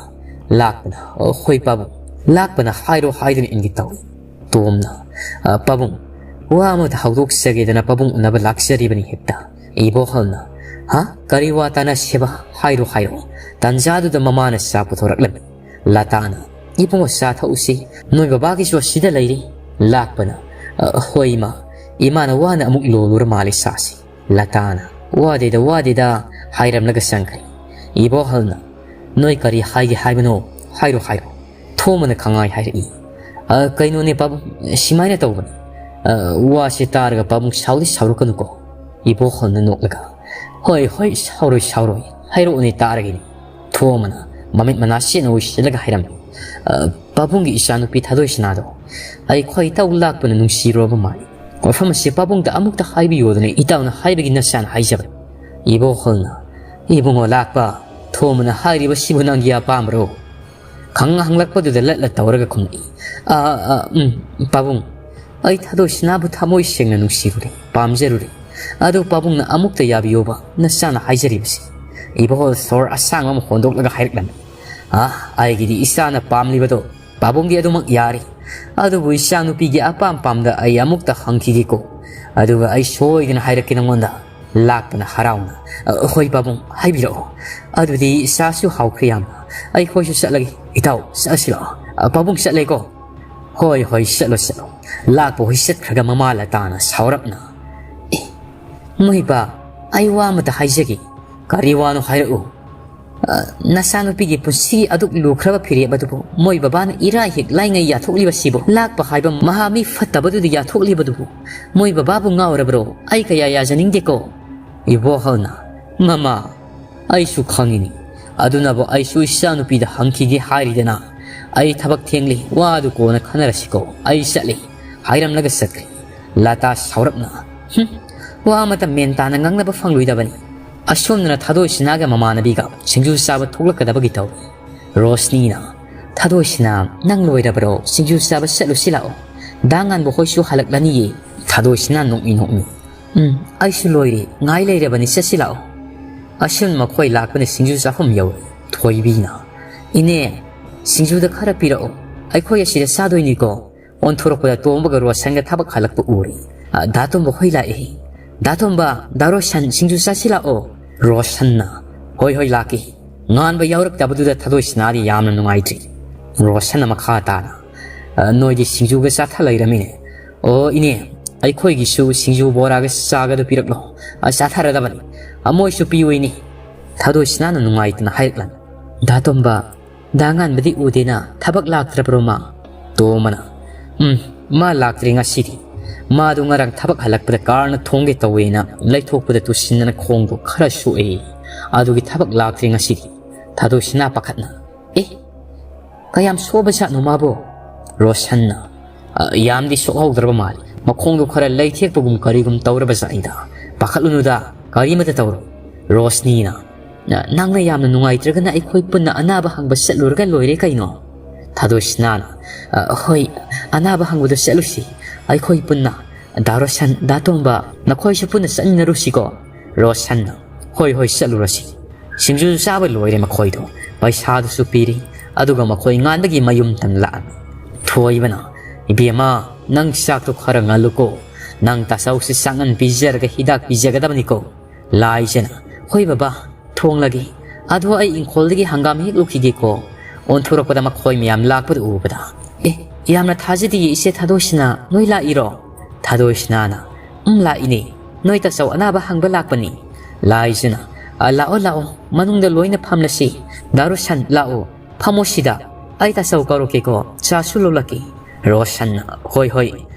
ꯂꯥꯛꯄꯅ, "ꯑꯣ, ꯍꯣꯏ ꯄꯥꯕꯨꯡ"꯫ ꯂꯥꯛꯄꯅ ꯍꯥꯏꯔꯣ ꯍꯥꯏꯗꯨꯅ ꯏꯟꯒꯦ ꯇꯧꯏ꯫ ꯇꯣꯝꯅ, "ꯑ, ꯄꯥꯕꯨꯡ, ꯋꯥ ꯑꯃꯇ ꯍꯧꯗꯣꯛꯆꯒꯦꯗꯅ ꯄꯥꯕꯨꯡ ꯎꯅꯕ ꯂꯥꯛꯆꯔꯤꯕꯅꯤ ꯍꯦꯛꯇ"꯫ ꯏꯕꯣꯍꯜꯅ, "ꯍꯥ? ꯀꯔꯤ ꯋꯥ ꯇꯥꯅꯁꯦꯕ? ꯍꯥꯏꯔꯣ, ꯍꯥꯏꯔꯣ"꯫ ꯇꯥꯟꯖꯥꯗꯨꯗ ꯃꯃꯥꯅ ꯆꯥ ꯄꯨꯊꯣꯔꯛꯂꯝꯃꯤ꯫ ꯂꯇꯥꯅ, "ꯏꯕꯨꯡꯉꯣ, ꯆꯥ ꯊꯛꯎꯁꯤ, ꯅꯣꯏ ꯕꯕꯥꯒꯤꯁꯨ ꯑꯁꯤꯗ ꯂꯩꯔꯤ"꯫ ꯂꯥꯛꯄꯅ, "ꯑ, ꯍꯣꯏ ꯏꯃꯥ, ꯏꯃꯥꯅ ꯋꯥꯅ ꯑꯃꯨꯛ ꯂꯣꯜꯂꯨꯔ ꯃꯥꯜꯂꯦ ꯆꯥꯁꯤ"꯫ ꯂꯇꯥꯅ, "ꯋꯥꯗꯦꯗ, ꯋꯥꯗꯦꯗ" ꯍꯥꯏꯔꯝꯂꯒ ꯆꯪꯈ꯭ꯔꯦ꯫ ꯏꯕꯣꯍꯜꯅ, "ꯅꯣꯏ ꯀꯔꯤ ꯍꯥꯏꯒꯦ ꯍꯥꯏꯕꯅꯣ? ꯍꯥꯏꯔꯣ, ꯍꯥꯏꯔꯣ"꯫ ꯊꯣꯝꯕꯅ ꯈꯪꯉꯥꯏ ꯍꯥꯏꯔꯛꯏ꯫ "ꯑ, ꯀꯩꯅꯣꯅꯦ ꯄꯥꯕꯨꯡ, ꯁꯤꯃꯥꯏꯅ ꯇꯧꯕꯅꯤ꯫ ꯑ, ꯋꯥꯁꯦ ꯇꯥꯔꯒ ꯄꯥꯕꯨꯡ ꯁꯥꯎꯗꯤ ꯁꯥꯎꯔꯛꯀꯅꯨꯀꯣ"꯫ ꯏꯕꯣꯍꯜꯅ ꯅꯣꯛꯂꯒ, "ꯍꯣꯏ, ꯍꯣꯏ, ꯁꯥꯎꯔꯣꯏ, ꯁꯥꯎꯔꯣꯏ, ꯍꯥꯏꯔꯛꯑꯣꯅꯦ ꯇꯥꯔꯒꯦꯅꯦ"꯫ ꯊꯣꯝꯕꯅ ꯃꯃꯤꯠ ꯃꯅꯥ ꯁꯦꯠꯅ ꯎꯏꯁꯤꯜꯂꯒ ꯍꯥꯏꯔꯝꯃꯤ, "ꯑ, ꯄꯥꯕꯨꯡꯒꯤ ꯏꯆꯥꯅꯨꯄꯤ ꯊꯥꯗꯣꯏꯁꯅꯥꯗꯣ ꯑꯩꯈꯣꯏ ꯏꯇꯥꯎ ꯂꯥꯛꯄꯅ ꯅꯨꯡꯁꯤꯔꯨꯔꯕ ꯃꯥꯜꯂꯤ꯫ ꯋꯥꯐꯝ ꯑꯁꯤ ꯄꯥꯕꯨꯡꯗ ꯑꯃꯨꯛꯇ ꯍꯥꯏꯕꯤꯌꯣꯗꯅ ꯏꯇꯥꯎꯅ ꯍꯥꯏꯕꯒꯤ ꯅꯆꯥꯅ ꯍꯥꯏꯖꯕꯅꯤ"꯫ ꯏꯕꯣꯍꯜꯅ, "ꯏꯕꯨꯡꯉꯣ ꯂꯥꯛꯄ, ꯊꯣꯝꯕꯅ ꯍꯥꯏꯔꯤꯕꯁꯤꯕꯨ ꯅꯪꯒꯤ ꯑꯄꯥꯝꯕꯔꯣ?" ꯈꯪ ꯍꯪꯂꯛꯄꯗꯨꯗ ꯂꯠꯂ ꯇꯧꯔꯒ ꯈꯨꯝꯂꯛꯏ, "ꯑ, ꯑ, ꯎꯝ, ꯄꯥꯕꯨꯡ, ꯑꯩ ꯊꯥꯗꯣꯏꯁꯅꯥꯕꯨ ꯊꯃꯣꯏ ꯁꯦꯡꯅ ꯅꯨꯡꯁꯤꯔꯨꯔꯦ, ꯄꯥꯝꯖꯔꯨꯔꯦ꯫ ꯑꯗꯨ ꯄꯥꯕꯨꯡꯅ ꯑꯃꯨꯛꯇ ꯌꯥꯕꯤꯌꯣꯕ, ꯅꯆꯥꯅ ꯍꯥꯏꯖꯔꯤꯕꯁꯤ"꯫ ꯏꯕꯣꯍꯜ ꯁꯣꯔ ꯑꯁꯥꯡꯕ ꯑꯃ ꯍꯣꯟꯗꯣꯛꯂꯒ ꯍꯥꯏꯔꯛꯂꯝꯃꯤ, "ꯑ, ꯑꯩꯒꯤꯗꯤ ꯏꯆꯥꯅ ꯄꯥꯝꯂꯤꯕꯗꯣ ꯄꯥꯕꯨꯡꯒꯤ ꯑꯗꯨꯃꯛ ꯌꯥꯔꯤ꯫ ꯑꯗꯨꯕꯨ ꯏꯆꯥꯅꯨꯄꯤꯒꯤ ꯑꯄꯥꯝ ꯄꯥꯝꯗ ꯑꯩ ꯑꯃꯨꯛꯇ ꯍꯪꯈꯤꯒꯦꯀꯣ꯫ ꯑꯗꯨꯒ ꯑꯩ ꯁꯣꯏꯗꯅ ꯍꯥꯏꯔꯛꯀꯦ ꯅꯉꯣꯟꯗ"꯫ ꯂꯥꯛꯄꯅ ꯍꯔꯥꯎꯅ, "ꯑ, ꯍꯣꯏ ꯄꯥꯕꯨꯡ, ꯍꯥꯏꯕꯤꯔꯛꯑꯣ꯫ ꯑꯗꯨꯗꯤ ꯆꯥꯁꯨ ꯍꯥꯎꯈ꯭ꯔꯦ ꯌꯥꯝꯅ꯫ ꯑꯩꯈꯣꯏꯁꯨ ꯆꯠꯂꯒꯦ꯫ ꯏꯇꯥꯎ, ꯆꯠꯂꯁꯤ ꯂꯥꯛꯑꯣ꯫ ꯑ, ꯄꯥꯕꯨꯡ ꯆꯠꯂꯦꯀꯣ"꯫ "ꯍꯣꯏ, ꯍꯣꯏ, ꯆꯠꯂꯣ, ꯆꯠꯂꯣ"꯫ ꯂꯥꯛꯄ ꯍꯣꯏ ꯆꯠꯈ꯭ꯔꯒ ꯃꯃꯥ ꯂꯇꯥꯅ ꯁꯥꯎꯔꯞꯅ, "ꯑꯦ, ꯃꯣꯏꯕ, ꯑꯩ ꯋꯥ ꯑꯃꯇ ꯍꯥꯏꯖꯒꯦ"꯫ "ꯀꯔꯤ ꯋꯥꯅꯣ ꯍꯥꯏꯔꯛꯎ"꯫ "ꯑ, ꯅꯆꯥꯅꯨꯄꯤꯒꯤ ꯄꯨꯟꯁꯤ ꯑꯗꯨꯛ ꯂꯨꯈ꯭ꯔꯕ ꯐꯤꯔꯦꯞ ꯑꯗꯨꯕꯨ ꯃꯣꯏ ꯕꯕꯥꯅ ꯏꯔꯥꯏ ꯍꯦꯛ ꯂꯥꯏꯉꯩ ꯌꯥꯊꯣꯛꯂꯤꯕꯁꯤꯕꯨ, ꯂꯥꯛꯄ ꯍꯥꯏꯕ ꯃꯍꯥ ꯃꯤ ꯐꯠꯇꯕꯗꯨꯗ ꯌꯥꯊꯣꯛꯂꯤꯕꯗꯨꯕꯨ ꯃꯣꯏ ꯕꯕꯥꯕꯨ ꯉꯥꯎꯔꯕ꯭ꯔꯣ? ꯑꯩ ꯀꯌꯥ ꯌꯥꯖꯅꯤꯡꯗꯦꯀꯣ"꯫ ꯏꯕꯣꯍꯜꯅ, "ꯃꯃꯥ, ꯑꯩꯁꯨ ꯈꯪꯉꯤꯅꯤ꯫ ꯑꯗꯨꯅꯕꯨ ꯑꯩꯁꯨ ꯏꯆꯥꯅꯨꯄꯤꯗ ꯍꯪꯈꯤꯒꯦ ꯍꯥꯏꯔꯤꯗꯅ꯫ ꯑꯩ ꯊꯕꯛ ꯊꯦꯡꯂꯤ, ꯋꯥꯗꯨ ꯀꯣꯟꯅ ꯈꯟꯅꯔꯁꯤꯀꯣ꯫ ꯑꯩ ꯆꯠꯂꯤ"꯫ ꯍꯥꯏꯔꯝꯂꯒ ꯆꯠꯈ꯭ꯔꯦ꯫ ꯂꯇꯥ ꯁꯥꯎꯔꯞꯅ, "ꯍꯨꯝ, ꯋꯥ ꯑꯃꯇ ꯃꯦꯟ ꯇꯥꯅ ꯉꯥꯡꯅꯕ ꯐꯪꯂꯣꯏꯗꯕꯅꯤ꯫ ꯑꯁꯣꯝꯗꯅ ꯊꯥꯗꯣꯏꯁꯤꯅꯥꯒ ꯃꯃꯥꯟꯅꯕꯤꯒ ꯁꯤꯡꯖꯨ ꯆꯥꯕ ꯊꯣꯛꯂꯛꯀꯗꯕꯒꯤ ꯇꯧꯏ꯫ ꯔꯣꯁꯅꯤꯅ, "ꯊꯥꯗꯣꯏꯁꯤꯅꯥ, ꯅꯪ ꯂꯣꯏꯔꯕꯔꯣ? ꯁꯤꯡꯖꯨ ꯆꯥꯕ ꯆꯠꯂꯨꯁꯤ ꯂꯥꯛꯑꯣ꯫ ꯗꯥ ꯉꯥꯟꯕ ꯍꯣꯏꯁꯨ ꯍꯜꯂꯛꯂꯅꯤꯌꯦ꯫" ꯊꯥꯗꯣꯏꯁꯤꯅꯥ ꯅꯣꯛꯃꯤ ꯅꯣꯛꯃꯤ, "ꯎꯝ, ꯑꯩꯁꯨ ꯂꯣꯏꯔꯦ꯫ ꯉꯥꯏ ꯂꯩꯔꯕꯅꯤ, ꯆꯠꯁꯤ ꯂꯥꯛꯑꯣ꯫" ꯑꯁꯣꯝ ꯃꯈꯣꯏ ꯂꯥꯛꯄꯅ ꯁꯤꯡꯖꯨ ꯆꯥꯐꯝ ꯌꯧꯏ꯫ ꯊꯣꯏꯕꯤꯅ, "ꯏꯅꯦ, ꯁꯤꯡꯖꯨꯗ ꯈꯔ ꯄꯤꯔꯛꯑꯣ꯫ ꯑꯩꯈꯣꯏ ꯑꯁꯤꯗ ꯆꯥꯗꯣꯏꯅꯤꯀꯣ꯫" ꯑꯣꯟꯊꯣꯔꯛꯄꯗ ꯇꯣꯝꯕꯒ ꯔꯣꯁꯟꯒ ꯊꯕꯛ ꯍꯜꯂꯛꯄ ꯎꯔꯦ꯫ "ꯑ, ꯗꯥ ꯇꯣꯝꯕ ꯍꯣꯏ ꯂꯥꯛꯑꯦ꯫ ꯗꯥ ꯇꯣꯝꯕ, ꯗꯥ ꯔꯣꯁꯟ, ꯁꯤꯡꯖꯨ ꯆꯥꯁꯤ ꯂꯥꯛꯑꯣ꯫" ꯔꯣꯁꯟꯅ, "ꯍꯣꯏ, ꯍꯣꯏ, ꯂꯥꯛꯀꯦ꯫" ꯉꯥꯟꯕ ꯌꯥꯎꯔꯛꯇꯕꯗꯨꯗ ꯊꯥꯗꯣꯏꯁꯤꯅꯥꯗꯤ ꯌꯥꯝꯅ ꯅꯨꯡꯉꯥꯏꯇ꯭ꯔꯤ꯫ ꯔꯣꯁꯟꯅ ꯃꯈꯥ ꯇꯥꯅ, "ꯑ, ꯅꯣꯏꯗꯤ ꯁꯤꯡꯖꯨꯒ ꯆꯥꯊ ꯂꯩꯔꯝꯃꯤꯅꯦ꯫ ꯑꯣ, ꯏꯅꯦ, ꯑꯩꯈꯣꯏꯒꯤꯁꯨ ꯁꯤꯡꯖꯨ ꯕꯣꯔꯥꯒ ꯆꯥꯒꯗꯨ ꯄꯤꯔꯛꯂꯣ꯫ ꯑ, ꯆꯥꯊꯔꯗꯕꯅꯤ꯫ ꯑ, ꯃꯣꯏꯁꯨ ꯄꯤꯌꯨ, ꯏꯅꯦ꯫" ꯊꯥꯗꯣꯏꯁꯤꯅꯥꯅ ꯅꯨꯡꯉꯥꯏꯇꯅ ꯍꯥꯏꯔꯛꯂꯝꯃꯤ꯫ "ꯗꯥ ꯇꯣꯝꯕ, ꯗꯥ ꯉꯥꯟꯕꯗꯤ ꯎꯗꯦꯅ, ꯊꯕꯛ ꯂꯥꯛꯇ꯭ꯔꯕ꯭ꯔꯣ ꯃꯥ?" ꯇꯣꯝꯕꯅ, "ꯎꯝ, ꯃꯥ ꯂꯥꯛꯇ꯭ꯔꯦ ꯉꯁꯤꯗꯤ꯫ ꯃꯥꯗꯣ ꯉꯔꯥꯡ ꯊꯕꯛ ꯍꯜꯂꯛꯄꯗ ꯀꯥꯔꯅ ꯊꯣꯡꯒꯦ ꯇꯧꯋꯦꯅ ꯂꯩꯊꯣꯛꯄꯗ ꯇꯨꯁꯤꯟꯗꯅ ꯈꯣꯡꯗꯣ ꯈꯔ ꯁꯣꯛꯑꯦ꯫ ꯑꯗꯨꯒꯤ ꯊꯕꯛ ꯂꯥꯛꯇ꯭ꯔꯦ ꯉꯁꯤꯗꯤ꯫" ꯊꯥꯗꯣꯏꯁꯤꯅꯥ ꯄꯥꯈꯠꯅ, "ꯑꯦ, ꯀꯌꯥꯝ ꯁꯣꯛꯑꯕ ꯖꯥꯠꯅꯣ ꯃꯥꯕꯣ?" ꯔꯣꯁꯟꯅ, "ꯑ, ꯌꯥꯝꯗꯤ ꯁꯣꯛꯍꯧꯗ꯭ꯔꯕ ꯃꯥꯜꯂꯤ꯫ ꯃꯈꯣꯡꯗꯣ ꯈꯔ ꯂꯩꯊꯦꯛꯄꯒꯨꯝ ꯀꯔꯤꯒꯨꯝ ꯇꯧꯔꯕ ꯖꯥꯠꯅꯤꯗ꯫ ꯄꯥꯈꯠꯂꯨꯅꯨꯗ, ꯀꯔꯤꯃꯇ ꯇꯧꯔꯣꯏ꯫" ꯔꯣꯁꯅꯤꯅ, "ꯅ-, ꯅꯪꯅ ꯌꯥꯝꯅ ꯅꯨꯡꯉꯥꯏꯇ꯭ꯔꯒꯅ ꯑꯩꯈꯣꯏ ꯄꯨꯟꯅ ꯑꯅꯥꯕ ꯍꯪꯕ ꯆꯠꯂꯨꯔꯒ ꯂꯣꯏꯔꯦ ꯀꯩꯅꯣ?" ꯊꯥꯗꯣꯏꯁꯤꯅꯥꯅ, "ꯑ, ꯍꯣꯏ, ꯑꯅꯥꯕ ꯍꯪꯕꯗꯣ ꯆꯠꯂꯨꯁꯤ ꯑꯩꯈꯣꯏ ꯄꯨꯟꯅ꯫ ꯗꯥ ꯔꯣꯁꯟ, ꯗꯥ ꯇꯣꯝꯕ, ꯅꯈꯣꯏꯁꯨ ꯄꯨꯟꯅ ꯆꯠꯃꯤꯟꯅꯔꯨꯁꯤꯀꯣ꯫" ꯔꯣꯁꯟꯅ, "ꯍꯣꯏ, ꯍꯣꯏ, ꯆꯠꯂꯨꯔꯁꯤ꯫" ꯁꯤꯡꯖꯨ ꯆꯥꯕ ꯂꯣꯏꯔꯦ ꯃꯈꯣꯏꯗꯣ꯫ ꯄꯩꯁꯥꯗꯨꯁꯨ ꯄꯤꯔꯤ꯫ ꯑꯗꯨꯒ ꯃꯈꯣꯏ ꯉꯥꯟꯕꯒꯤ ꯃꯌꯨꯝ ꯇꯪꯂꯛꯑꯅꯤ꯫ ꯊꯣꯏꯕꯅ, "ꯏꯕꯦꯝꯃ, ꯅꯪ ꯆꯥꯛꯇꯣ ꯈꯔ ꯉꯜꯂꯨꯀꯣ꯫ ꯅꯪ ꯇꯥꯆꯧꯁꯤ ꯆꯥꯛꯉꯟ ꯄꯤꯖꯔꯒ ꯍꯤꯗꯥꯛ ꯄꯤꯖꯒꯗꯕꯅꯤꯀꯣ꯫" ꯂꯥꯏꯖꯅ, "ꯍꯣꯏ ꯕꯕꯥ, ꯊꯣꯡꯂꯒꯦ꯫ ꯑꯗꯣ ꯑꯩ ꯏꯪꯈꯣꯜꯗꯒꯤ ꯍꯪꯒꯥꯝ ꯍꯦꯛꯂꯨꯈꯤꯒꯦꯀꯣ꯫ ꯑꯣꯟꯊꯣꯔꯛꯄꯗ ꯃꯈꯣꯏ ꯃꯌꯥꯝ ꯂꯥꯛꯄꯗꯨ ꯎꯕꯗ꯫" "ꯑꯦ, ꯌꯥꯝꯅ ꯊꯥꯖꯗꯤꯌꯦ ꯏꯆꯦ ꯊꯥꯗꯣꯏꯁꯤꯅꯥ, ꯅꯣꯏ ꯂꯥꯛꯏꯔꯣ?" ꯊꯥꯗꯣꯏꯁꯤꯅꯥꯅ, "ꯎꯝ, ꯂꯥꯛꯏꯅꯦ꯫ ꯅꯣꯏ ꯇꯥꯆꯧ ꯑꯅꯥꯕ ꯍꯪꯕ ꯂꯥꯛꯄꯅꯤ꯫" ꯂꯥꯏꯖꯅ, "ꯑ, ꯂꯥꯛꯑꯣ, ꯂꯥꯛꯑꯣ, ꯃꯅꯨꯡꯗ ꯂꯣꯏꯅ ꯐꯝꯂꯁꯤ꯫ ꯗꯥ ꯔꯣꯁꯟ, ꯂꯥꯛꯑꯣ, ꯐꯝꯃꯣ ꯁꯤꯗ꯫ ꯑꯩ ꯇꯥꯆꯧ ꯀꯧꯔꯛꯀꯦꯀꯣ, ꯆꯥꯁꯨ ꯂꯣꯜꯂꯛꯀꯦ꯫" ꯔꯣꯁꯟꯅ, "ꯍꯣꯏ, ꯍꯣꯏ꯫"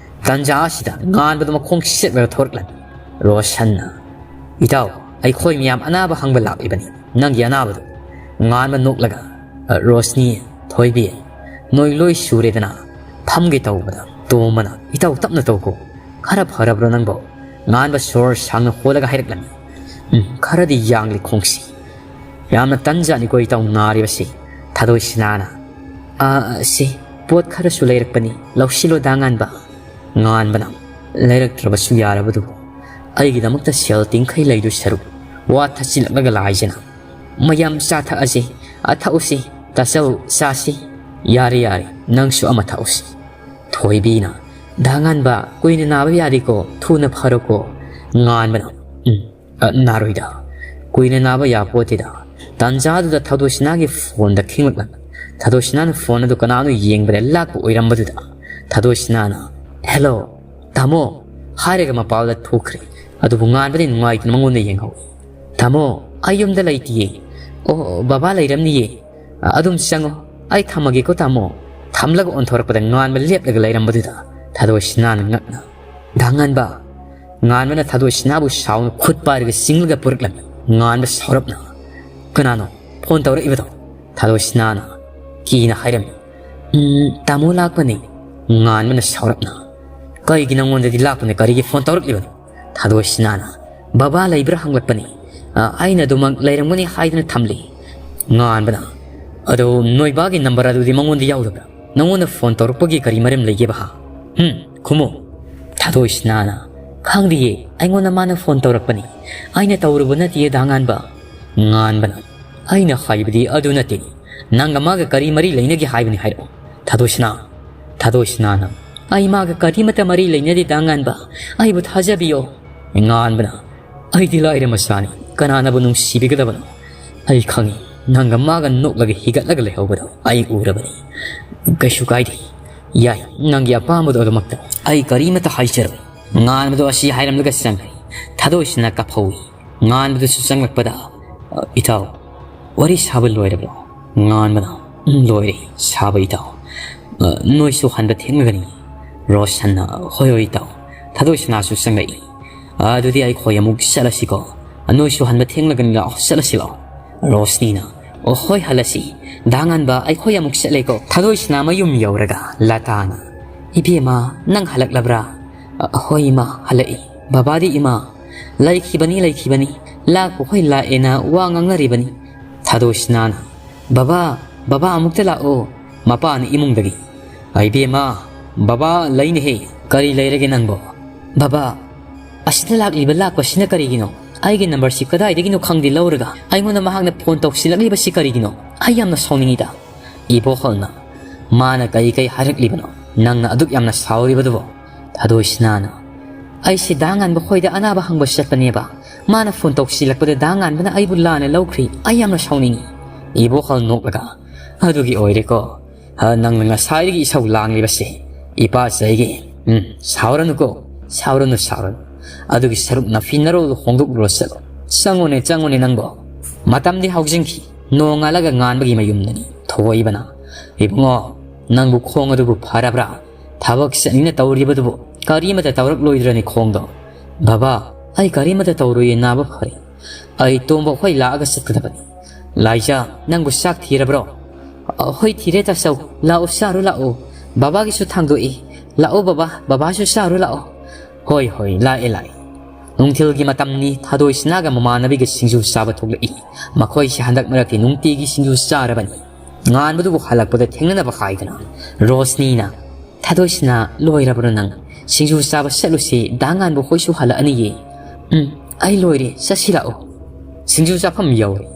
ꯇꯟꯖꯥ ꯑꯁꯤꯗ ꯉꯥꯟꯕꯗꯨ ꯃꯈꯣꯡ ꯁꯦꯠꯂꯒ ꯊꯣꯔꯛꯂꯝꯃꯤ꯫ ꯔꯣꯁꯟꯅ, "ꯏꯇꯥꯎ, ꯑꯩꯈꯣꯏ ꯃꯌꯥꯝ ꯑꯅꯥꯕ ꯍꯪꯕ ꯂꯥꯛꯂꯤꯕꯅꯤ꯫ ꯅꯪꯒꯤ ꯑꯅꯥꯕꯗꯨ?" ꯉꯥꯟꯕ ꯅꯣꯛꯂꯒ, "ꯑ, ꯔꯣꯁꯅꯤ, ꯊꯣꯏꯕꯤ, ꯅꯣꯏ ꯂꯣꯏ ꯁꯨꯔꯦꯗꯅ?" ꯐꯝꯒꯦ ꯇꯧꯕꯗ ꯇꯣꯝꯕꯅ, "ꯏꯇꯥꯎ, ꯇꯞꯅ ꯇꯧꯀꯣ꯫ ꯈꯔ ꯐꯔꯕ꯭ꯔꯣ ꯅꯪꯕꯣ?" ꯉꯥꯟꯕ ꯁꯣꯔ ꯁꯥꯡꯅ ꯍꯣꯜꯂꯒ ꯍꯥꯏꯔꯛꯂꯝꯃꯤ꯫ "ꯎꯝ, ꯈꯔꯗꯤ ꯌꯥꯡꯂꯤ ꯈꯣꯡꯁꯤ꯫ ꯌꯥꯝꯅ ꯇꯟꯖꯥꯠꯅꯤꯀꯣ ꯏꯇꯥꯎ ꯅꯥꯔꯤꯕꯁꯤ"꯫ ꯊꯥꯗꯣꯏꯁꯅꯥꯅ, "ꯑꯥ, ꯁꯦ, ꯄꯣꯠ ꯈꯔꯁꯨ ꯂꯩꯔꯛꯄꯅꯤ, ꯂꯧꯁꯤꯜꯂꯣ ꯗꯥ ꯉꯥꯟꯕ꯫ ꯉꯥꯟꯕꯅ, ꯂꯩꯔꯛꯇ꯭ꯔꯕꯁꯨ ꯌꯥꯔꯕꯗꯨꯕꯨ, ꯑꯩꯒꯤꯗꯃꯛꯇ ꯁꯦꯜ ꯇꯤꯡꯈꯩ ꯂꯩꯗꯨ ꯁꯔꯨꯛ, ꯋꯥ ꯊꯠꯆꯤꯜꯂꯛꯂꯒ ꯂꯥꯏꯖꯅ꯫ ꯃꯌꯥꯝ ꯆꯥ ꯊꯛꯑꯁꯤ, ꯑ, ꯊꯛꯎꯁꯤ, ꯇꯥꯆꯧ, ꯆꯥꯁꯤ꯫ ꯌꯥꯔꯦ, ꯌꯥꯔꯦ, ꯅꯪꯁꯨ ꯑꯃ ꯊꯛꯎꯁꯤ"꯫ ꯊꯣꯏꯕꯤꯅ, "ꯗꯥ ꯉꯥꯟꯕ, ꯀꯨꯏꯅ ꯅꯥꯕ ꯌꯥꯗꯦꯀꯣ, ꯊꯨꯅ ꯐꯔꯣꯀꯣ"꯫ ꯉꯥꯟꯕꯅ, "ꯎꯝ, ꯑ, ꯅꯥꯔꯣꯏꯗ, ꯀꯨꯏꯅ ꯅꯥꯕ ꯌꯥꯄꯣꯠꯇꯦꯗ"꯫ ꯇꯥꯟꯖꯥꯗꯨꯗ ꯊꯥꯗꯣꯏꯁꯅꯥꯒꯤ ꯐꯣꯟꯗ ꯈꯤꯡꯂꯛꯂꯝꯃꯤ꯫ ꯊꯥꯗꯣꯏꯁꯅꯥꯅ ꯐꯣꯟ ꯑꯗꯨ ꯀꯅꯥꯅꯣ ꯌꯦꯡꯕꯗ ꯂꯥꯛꯄ ꯑꯣꯏꯔꯝꯕꯗꯨꯗ ꯊꯥꯗꯣꯏꯁꯅꯥꯅ, "ꯍꯦꯜꯂꯣ, ꯇꯥꯃꯣ" ꯍꯥꯏꯔꯒ ꯃꯄꯥꯜꯗ ꯊꯣꯛꯈ꯭ꯔꯦ꯫ ꯑꯗꯨꯕꯨ ꯉꯥꯟꯕꯗꯤ ꯅꯨꯡꯉꯥꯏꯇꯅ ꯃꯉꯣꯟꯗ ꯌꯦꯡꯍꯧꯏ꯫ "ꯇꯥꯃꯣ, ꯑꯩ ꯌꯨꯝꯗ ꯂꯩꯇꯤꯌꯦ"꯫ "ꯑꯣ, ꯕꯕꯥ ꯂꯩꯔꯝꯅꯤꯌꯦ꯫ ꯑ, ꯑꯗꯨꯝ ꯆꯪꯉꯣ꯫ ꯑꯩ ꯊꯝꯃꯒꯦꯀꯣ ꯇꯥꯃꯣ"꯫ ꯊꯝꯂꯒ ꯑꯣꯟꯊꯣꯔꯛꯄꯗ ꯉꯥꯟꯕ ꯂꯦꯞꯂꯒ ꯂꯩꯔꯝꯕꯗꯨꯗ ꯊꯥꯗꯣꯏꯁꯅꯥꯅ ꯉꯛꯅ, "ꯗꯥ ꯉꯥꯟꯕ"꯫ ꯉꯥꯟꯕꯅ ꯊꯥꯗꯣꯏꯁꯅꯥꯕꯨ ꯁꯥꯎꯅ ꯈꯨꯠ ꯄꯥꯏꯔꯒ ꯆꯤꯡꯂꯒ ꯄꯨꯔꯛꯂꯝꯃꯤ꯫ ꯉꯥꯟꯕ ꯁꯥꯎꯔꯞꯅ, "ꯀꯅꯥꯅꯣ ꯐꯣꯟ ꯇꯧꯔꯛꯏꯕꯗꯣ?" ꯊꯥꯗꯣꯏꯁꯅꯥꯅ ꯀꯤꯅ ꯍꯥꯏꯔꯝꯃꯤ꯫ "ꯎꯝ, ꯇꯥꯃꯣ ꯂꯥꯛꯄꯅꯤ"꯫ ꯉꯥꯟꯕꯅ ꯁꯥꯎꯔꯞꯅ, "ꯀꯔꯤꯒꯤ ꯅꯉꯣꯟꯗꯗꯤ ꯂꯥꯛꯄꯅ ꯀꯔꯤꯒꯤ ꯐꯣꯟ ꯇꯧꯔꯛꯂꯤꯕꯅꯣ?" ꯊꯥꯗꯣꯏꯁꯅꯥꯅ, "ꯕꯕꯥ ꯂꯩꯕ꯭ꯔꯥ ꯍꯪꯂꯛꯄꯅꯤ꯫ ꯑ, ꯑꯩꯅ ꯑꯗꯨꯃꯛ ꯂꯩꯔꯝꯒꯅꯤ ꯍꯥꯏꯗꯨꯅ ꯊꯝꯂꯤ"꯫ ꯉꯥꯟꯕꯅ, "ꯑꯗꯣ ꯅꯣꯏ ꯕꯥꯒꯤ ꯅꯝꯕꯔ ꯑꯗꯨꯗꯤ ꯃꯉꯣꯟꯗ ꯌꯥꯎꯗꯕ꯭ꯔꯥ? ꯅꯉꯣꯟꯗ ꯐꯣꯟ ꯇꯧꯔꯛꯄꯒꯤ ꯀꯔꯤ ꯃꯔꯝ ꯂꯩꯒꯦꯕ, ꯍꯥ? ꯍꯨꯝ, ꯈꯨꯝꯃꯨ"꯫ ꯊꯥꯗꯣꯏꯁꯅꯥꯅ, "ꯈꯪꯗꯤꯌꯦ, ꯑꯩꯉꯣꯟꯗ ꯃꯥꯅ ꯐꯣꯟ ꯇꯧꯔꯛꯄꯅꯤ꯫ ꯑꯩꯅ ꯇꯧꯔꯨꯕ ꯅꯠꯇꯤꯌꯦ ꯗꯥ ꯉꯥꯟꯕ"꯫ ꯉꯥꯟꯕꯅ, "ꯑꯩꯅ ꯍꯥꯏꯕꯗꯤ ꯑꯗꯨ ꯅꯠꯇꯦ꯫ ꯅꯪꯒ ꯃꯥꯒ ꯀꯔꯤ ꯃꯔꯤ ꯂꯩꯅꯒꯦ ꯍꯥꯏꯕꯅꯤ ꯍꯥꯏꯔꯛꯑꯣ"꯫ ꯊꯥꯗꯣꯏꯁꯅꯥ, ꯊꯥꯗꯣꯏꯁꯅꯥꯅ, "ꯑꯩ ꯃꯥꯒ ꯀꯔꯤꯃꯠꯇ ꯃꯔꯤ ꯂꯩꯅꯗꯦ ꯗꯥ ꯉꯥꯟꯕ꯫ ꯑꯩꯕꯨ ꯊꯥꯖꯕꯤꯌꯣ"꯫ ꯉꯥꯟꯕꯅ, "ꯑꯩꯗꯤ ꯂꯥꯏꯔ ꯃꯆꯥꯅꯤ, ꯀꯅꯥꯅꯕꯨ ꯅꯨꯡꯁꯤꯕꯤꯒꯗꯕꯅꯣ? ꯑꯩ ꯈꯪꯏ, ꯅꯪꯒ ꯃꯥꯒ ꯅꯣꯛꯂꯒ ꯍꯤꯒꯠꯂꯒ ꯂꯩꯍꯧꯕꯗꯣ ꯑꯩ ꯎꯔꯕꯅꯤ꯫ ꯀꯩꯁꯨ ꯀꯥꯏꯗꯦ, ꯌꯥꯏ, ꯅꯪꯒꯤ ꯑꯄꯥꯝꯕꯗꯣ ꯑꯗꯨꯃꯛꯇ꯫ ꯑꯩ ꯀꯔꯤꯃꯠꯇ ꯍꯥꯏꯖꯔꯣꯏ"꯫ ꯉꯥꯟꯕꯗꯣ ꯑꯁꯤ ꯍꯥꯏꯔꯝꯂꯒ ꯆꯪꯈ꯭ꯔꯦ꯫ ꯊꯥꯗꯣꯏꯁꯅꯥ ꯀꯞꯍꯧꯏ꯫ ꯉꯥꯟꯕꯗꯨꯁꯨ ꯆꯪꯂꯛꯄꯗ, "ꯑ, ꯏꯇꯥꯎ, ꯋꯥꯔꯤ ꯁꯥꯕ ꯂꯣꯏꯔꯕ꯭ꯔꯣ?" ꯉꯥꯟꯕꯅ, "ꯎꯝ, ꯂꯣꯏꯔꯦ ꯁꯥꯕ ꯏꯇꯥꯎ꯫ ꯑ, ꯅꯣꯏꯁꯨ ꯍꯟꯕ ꯊꯦꯡꯂꯒꯅꯤ"꯫ ꯔꯣꯁꯟꯅ, "ꯍꯣꯏ, ꯍꯣꯏ ꯏꯇꯥꯎ"꯫ ꯊꯥꯗꯣꯏꯁꯅꯥꯁꯨ ꯆꯪꯂꯛꯏ꯫ "ꯑ, ꯑꯗꯨꯗꯤ ꯑꯩꯈꯣꯏ ꯑꯃꯨꯛ ꯆꯠꯂꯁꯤꯀꯣ꯫ ꯑ, ꯅꯣꯏꯁꯨ ꯍꯟꯕ ꯊꯦꯡꯂꯒꯅꯤ, ꯂꯥꯛꯑꯣ, ꯆꯠꯂꯁꯤ ꯂꯥꯛꯑꯣ"꯫ ꯔꯣꯁꯅꯤꯅ, "ꯑꯣ, ꯍꯣꯏ, ꯍꯜꯂꯁꯤ꯫ ꯗꯥ ꯉꯥꯟꯕ, ꯑꯩꯈꯣꯏ ꯑꯃꯨꯛ ꯆꯠꯂꯦꯀꯣ"꯫ ꯊꯥꯗꯣꯏꯁꯅꯥ ꯃꯌꯨꯝ ꯌꯧꯔꯒ ꯂꯇꯥꯅ, "ꯏꯕꯦꯝꯃ, ꯅꯪ ꯍꯜꯂꯛꯂꯕ꯭ꯔꯥ?" "ꯑ, ꯍꯣꯏ ꯏꯃꯥ, ꯍꯜꯂꯛꯏ꯫ ꯕꯕꯥꯗꯤ ꯏꯃꯥ?" "ꯂꯩꯈꯤꯕꯅꯤ, ꯂꯩꯈꯤꯕꯅꯤ꯫ ꯂꯥꯛꯄ ꯍꯣꯏ ꯂꯥꯛꯑꯦꯅ ꯋꯥ ꯉꯥꯡꯅꯔꯤꯕꯅꯤ꯫" ꯊꯥꯗꯣꯏꯁꯅꯥꯅ, "ꯕꯕꯥ, ꯕꯕꯥ ꯑꯃꯨꯛꯇ ꯂꯥꯛꯑꯣ꯫" ꯃꯄꯥꯅ ꯏꯃꯨꯡꯗꯒꯤ, "ꯏꯕꯦꯝꯃ, ꯕꯕꯥ ꯂꯩꯅꯦꯍꯦ꯫ ꯀꯔꯤ ꯂꯩꯔꯒꯦ ꯅꯪꯕꯣ?" "ꯕꯕꯥ, ꯑꯁꯤꯗ ꯂꯥꯛꯂꯤꯕ ꯂꯥꯛꯄꯁꯤꯅ ꯀꯔꯤꯒꯤꯅꯣ? ꯑꯩꯒꯤ ꯅꯝꯕꯔꯁꯤ ꯀꯗꯥꯏꯗꯒꯤꯅꯣ ꯈꯪꯗꯦ ꯂꯧꯔꯒ ꯑꯩꯉꯣꯟꯗ ꯃꯍꯥꯛꯅ ꯐꯣꯟ ꯇꯧꯁꯤꯜꯂꯛꯂꯤꯕꯁꯤ ꯀꯔꯤꯒꯤꯅꯣ? ꯑꯩ ꯌꯥꯝꯅ ꯁꯥꯎꯅꯤꯡꯉꯤꯗ꯫" "ꯏꯕꯣꯍꯜꯅ ꯃꯥꯅ ꯀꯩ ꯀꯩ ꯍꯥꯏꯔꯛꯂꯤꯕꯅꯣ ꯅꯪꯅ ꯑꯗꯨꯛ ꯌꯥꯝꯅ ꯁꯥꯎꯔꯤꯕꯗꯨꯕꯣ?" ꯊꯥꯗꯣꯏꯁꯅꯥꯅ, "ꯑꯩꯁꯦ ꯗꯥ ꯉꯥꯟꯕ ꯈꯣꯏꯗ ꯑꯅꯥꯕ ꯍꯪꯕ ꯆꯠꯄꯅꯦꯕ꯫ ꯃꯥꯅ ꯐꯣꯟ ꯇꯧꯁꯤꯜꯂꯛꯄꯗ ꯗꯥ ꯉꯥꯟꯕꯅ ꯑꯩꯕꯨ ꯂꯥꯟꯅ ꯂꯧꯈ꯭ꯔꯦ꯫ ꯑꯩ ꯌꯥꯝꯅ ꯁꯥꯎꯅꯤꯡꯉꯤ꯫" ꯏꯕꯣꯍꯜ ꯅꯣꯛꯂꯒ, "ꯑꯗꯨꯒꯤ ꯑꯣꯏꯔꯦꯀꯣ, ꯍ, ꯅꯪꯅ ꯉꯁꯥꯏꯗꯒꯤ ꯏꯁꯧ ꯂꯥꯡꯂꯤꯕꯁꯦ?" "ꯏꯄꯥ ꯆꯩꯒꯦ꯫ ꯎꯝ, ꯁꯥꯎꯔꯅꯨꯀꯣ, ꯁꯥꯎꯔꯅꯨ, ꯁꯥꯎꯔꯅꯨ꯫ ꯑꯗꯨꯒꯤ ꯁꯔꯨꯛ ꯅꯐꯤ ꯅꯔꯣꯜꯗꯣ ꯍꯣꯡꯗꯣꯛꯂꯨꯔꯣ ꯆꯠꯂꯣ꯫ ꯆꯪꯉꯨꯅꯦ, ꯆꯪꯉꯨꯅꯦ ꯅꯪꯕꯣ꯫ ꯃꯇꯝꯗꯤ ꯍꯧꯖꯤꯟꯈꯤ꯫ ꯅꯣꯡꯉꯥꯜꯂꯒ ꯉꯥꯟꯕꯒꯤ ꯃꯌꯨꯝꯗꯅꯤ꯫" ꯊꯣꯏꯕꯅ, "ꯏꯕꯨꯡꯉꯣ, ꯅꯪꯕꯨ ꯈꯣꯡ ꯑꯗꯨꯕꯨ ꯐꯔꯕ꯭ꯔꯥ? ꯊꯕꯛ ꯆꯠꯅꯤꯅ ꯇꯧꯔꯤꯕꯗꯨꯕꯨ ꯀꯔꯤꯃꯇ ꯇꯧꯔꯛꯂꯣꯏꯗ꯭ꯔꯅꯤ ꯈꯣꯡꯗꯣ?" "ꯕꯕꯥ, ꯑꯩ ꯀꯔꯤꯃꯇ ꯇꯧꯔꯣꯏꯌꯦ, ꯅꯥꯕ ꯐꯔꯦ꯫ ꯑꯩ ꯇꯣꯝꯕ ꯍꯣꯏ ꯂꯥꯛꯑꯒ ꯆꯠꯀꯗꯕꯅꯤ꯫" "ꯂꯥꯏꯖꯥ, ꯅꯪꯕꯨ ꯆꯥꯛ ꯊꯤꯔꯕ꯭ꯔꯣ?" "ꯑ, ꯍꯣꯏ ꯊꯤꯔꯦ ꯇꯥꯆꯧ꯫ ꯂꯥꯛꯑꯣ, ꯆꯥꯔꯨ ꯂꯥꯛꯑꯣ꯫ ꯕꯕꯥꯒꯤꯁꯨ ꯊꯥꯡꯗꯣꯛꯏ꯫ ꯂꯥꯛꯑꯣ ꯕꯕꯥ, ꯕꯕꯥꯁꯨ ꯆꯥꯔꯨ ꯂꯥꯛꯑꯣ꯫" "ꯍꯣꯏ, ꯍꯣꯏ, ꯂꯥꯛꯑꯦ, ꯂꯥꯛꯑꯦ꯫" ꯅꯨꯡꯊꯤꯜꯒꯤ ꯃꯇꯝꯅꯤ꯫ ꯊꯥꯗꯣꯏꯁꯅꯥꯒ ꯃꯃꯥꯟꯅꯕꯤꯒ ꯁꯤꯡꯖꯨ ꯆꯥꯕ ꯊꯣꯛꯂꯛꯏ꯫ ꯃꯈꯣꯏꯁꯦ ꯍꯟꯗꯛ ꯃꯔꯛꯇꯤ ꯅꯨꯡꯇꯤꯒꯤ ꯁꯤꯡꯖꯨ ꯆꯥꯔꯕꯅꯤ꯫ ꯉꯥꯟꯕꯗꯨꯕꯨ ꯍꯜꯂꯛꯄꯗ ꯊꯦꯡꯅꯅꯕ ꯍꯥꯏꯗꯅ꯫ ꯔꯣꯁꯅꯤꯅ, "ꯊꯥꯗꯣꯏꯁꯅꯥ, ꯂꯣꯏꯔꯕ꯭ꯔꯣ ꯅꯪ? ꯁꯤꯡꯖꯨ ꯆꯥꯕ ꯆꯠꯂꯨꯁꯤ, ꯗꯥ ꯉꯥꯟꯕ ꯍꯣꯏꯁꯨ ꯍꯜꯂꯛꯑꯅꯤꯌꯦ꯫" "ꯎꯝ, ꯑꯩ ꯂꯣꯏꯔꯦ, ꯆꯠꯁꯤ ꯂꯥꯛꯑꯣ꯫" ꯁꯤꯡꯖꯨ ꯆꯥꯐꯝ ꯌꯧꯔꯦ꯫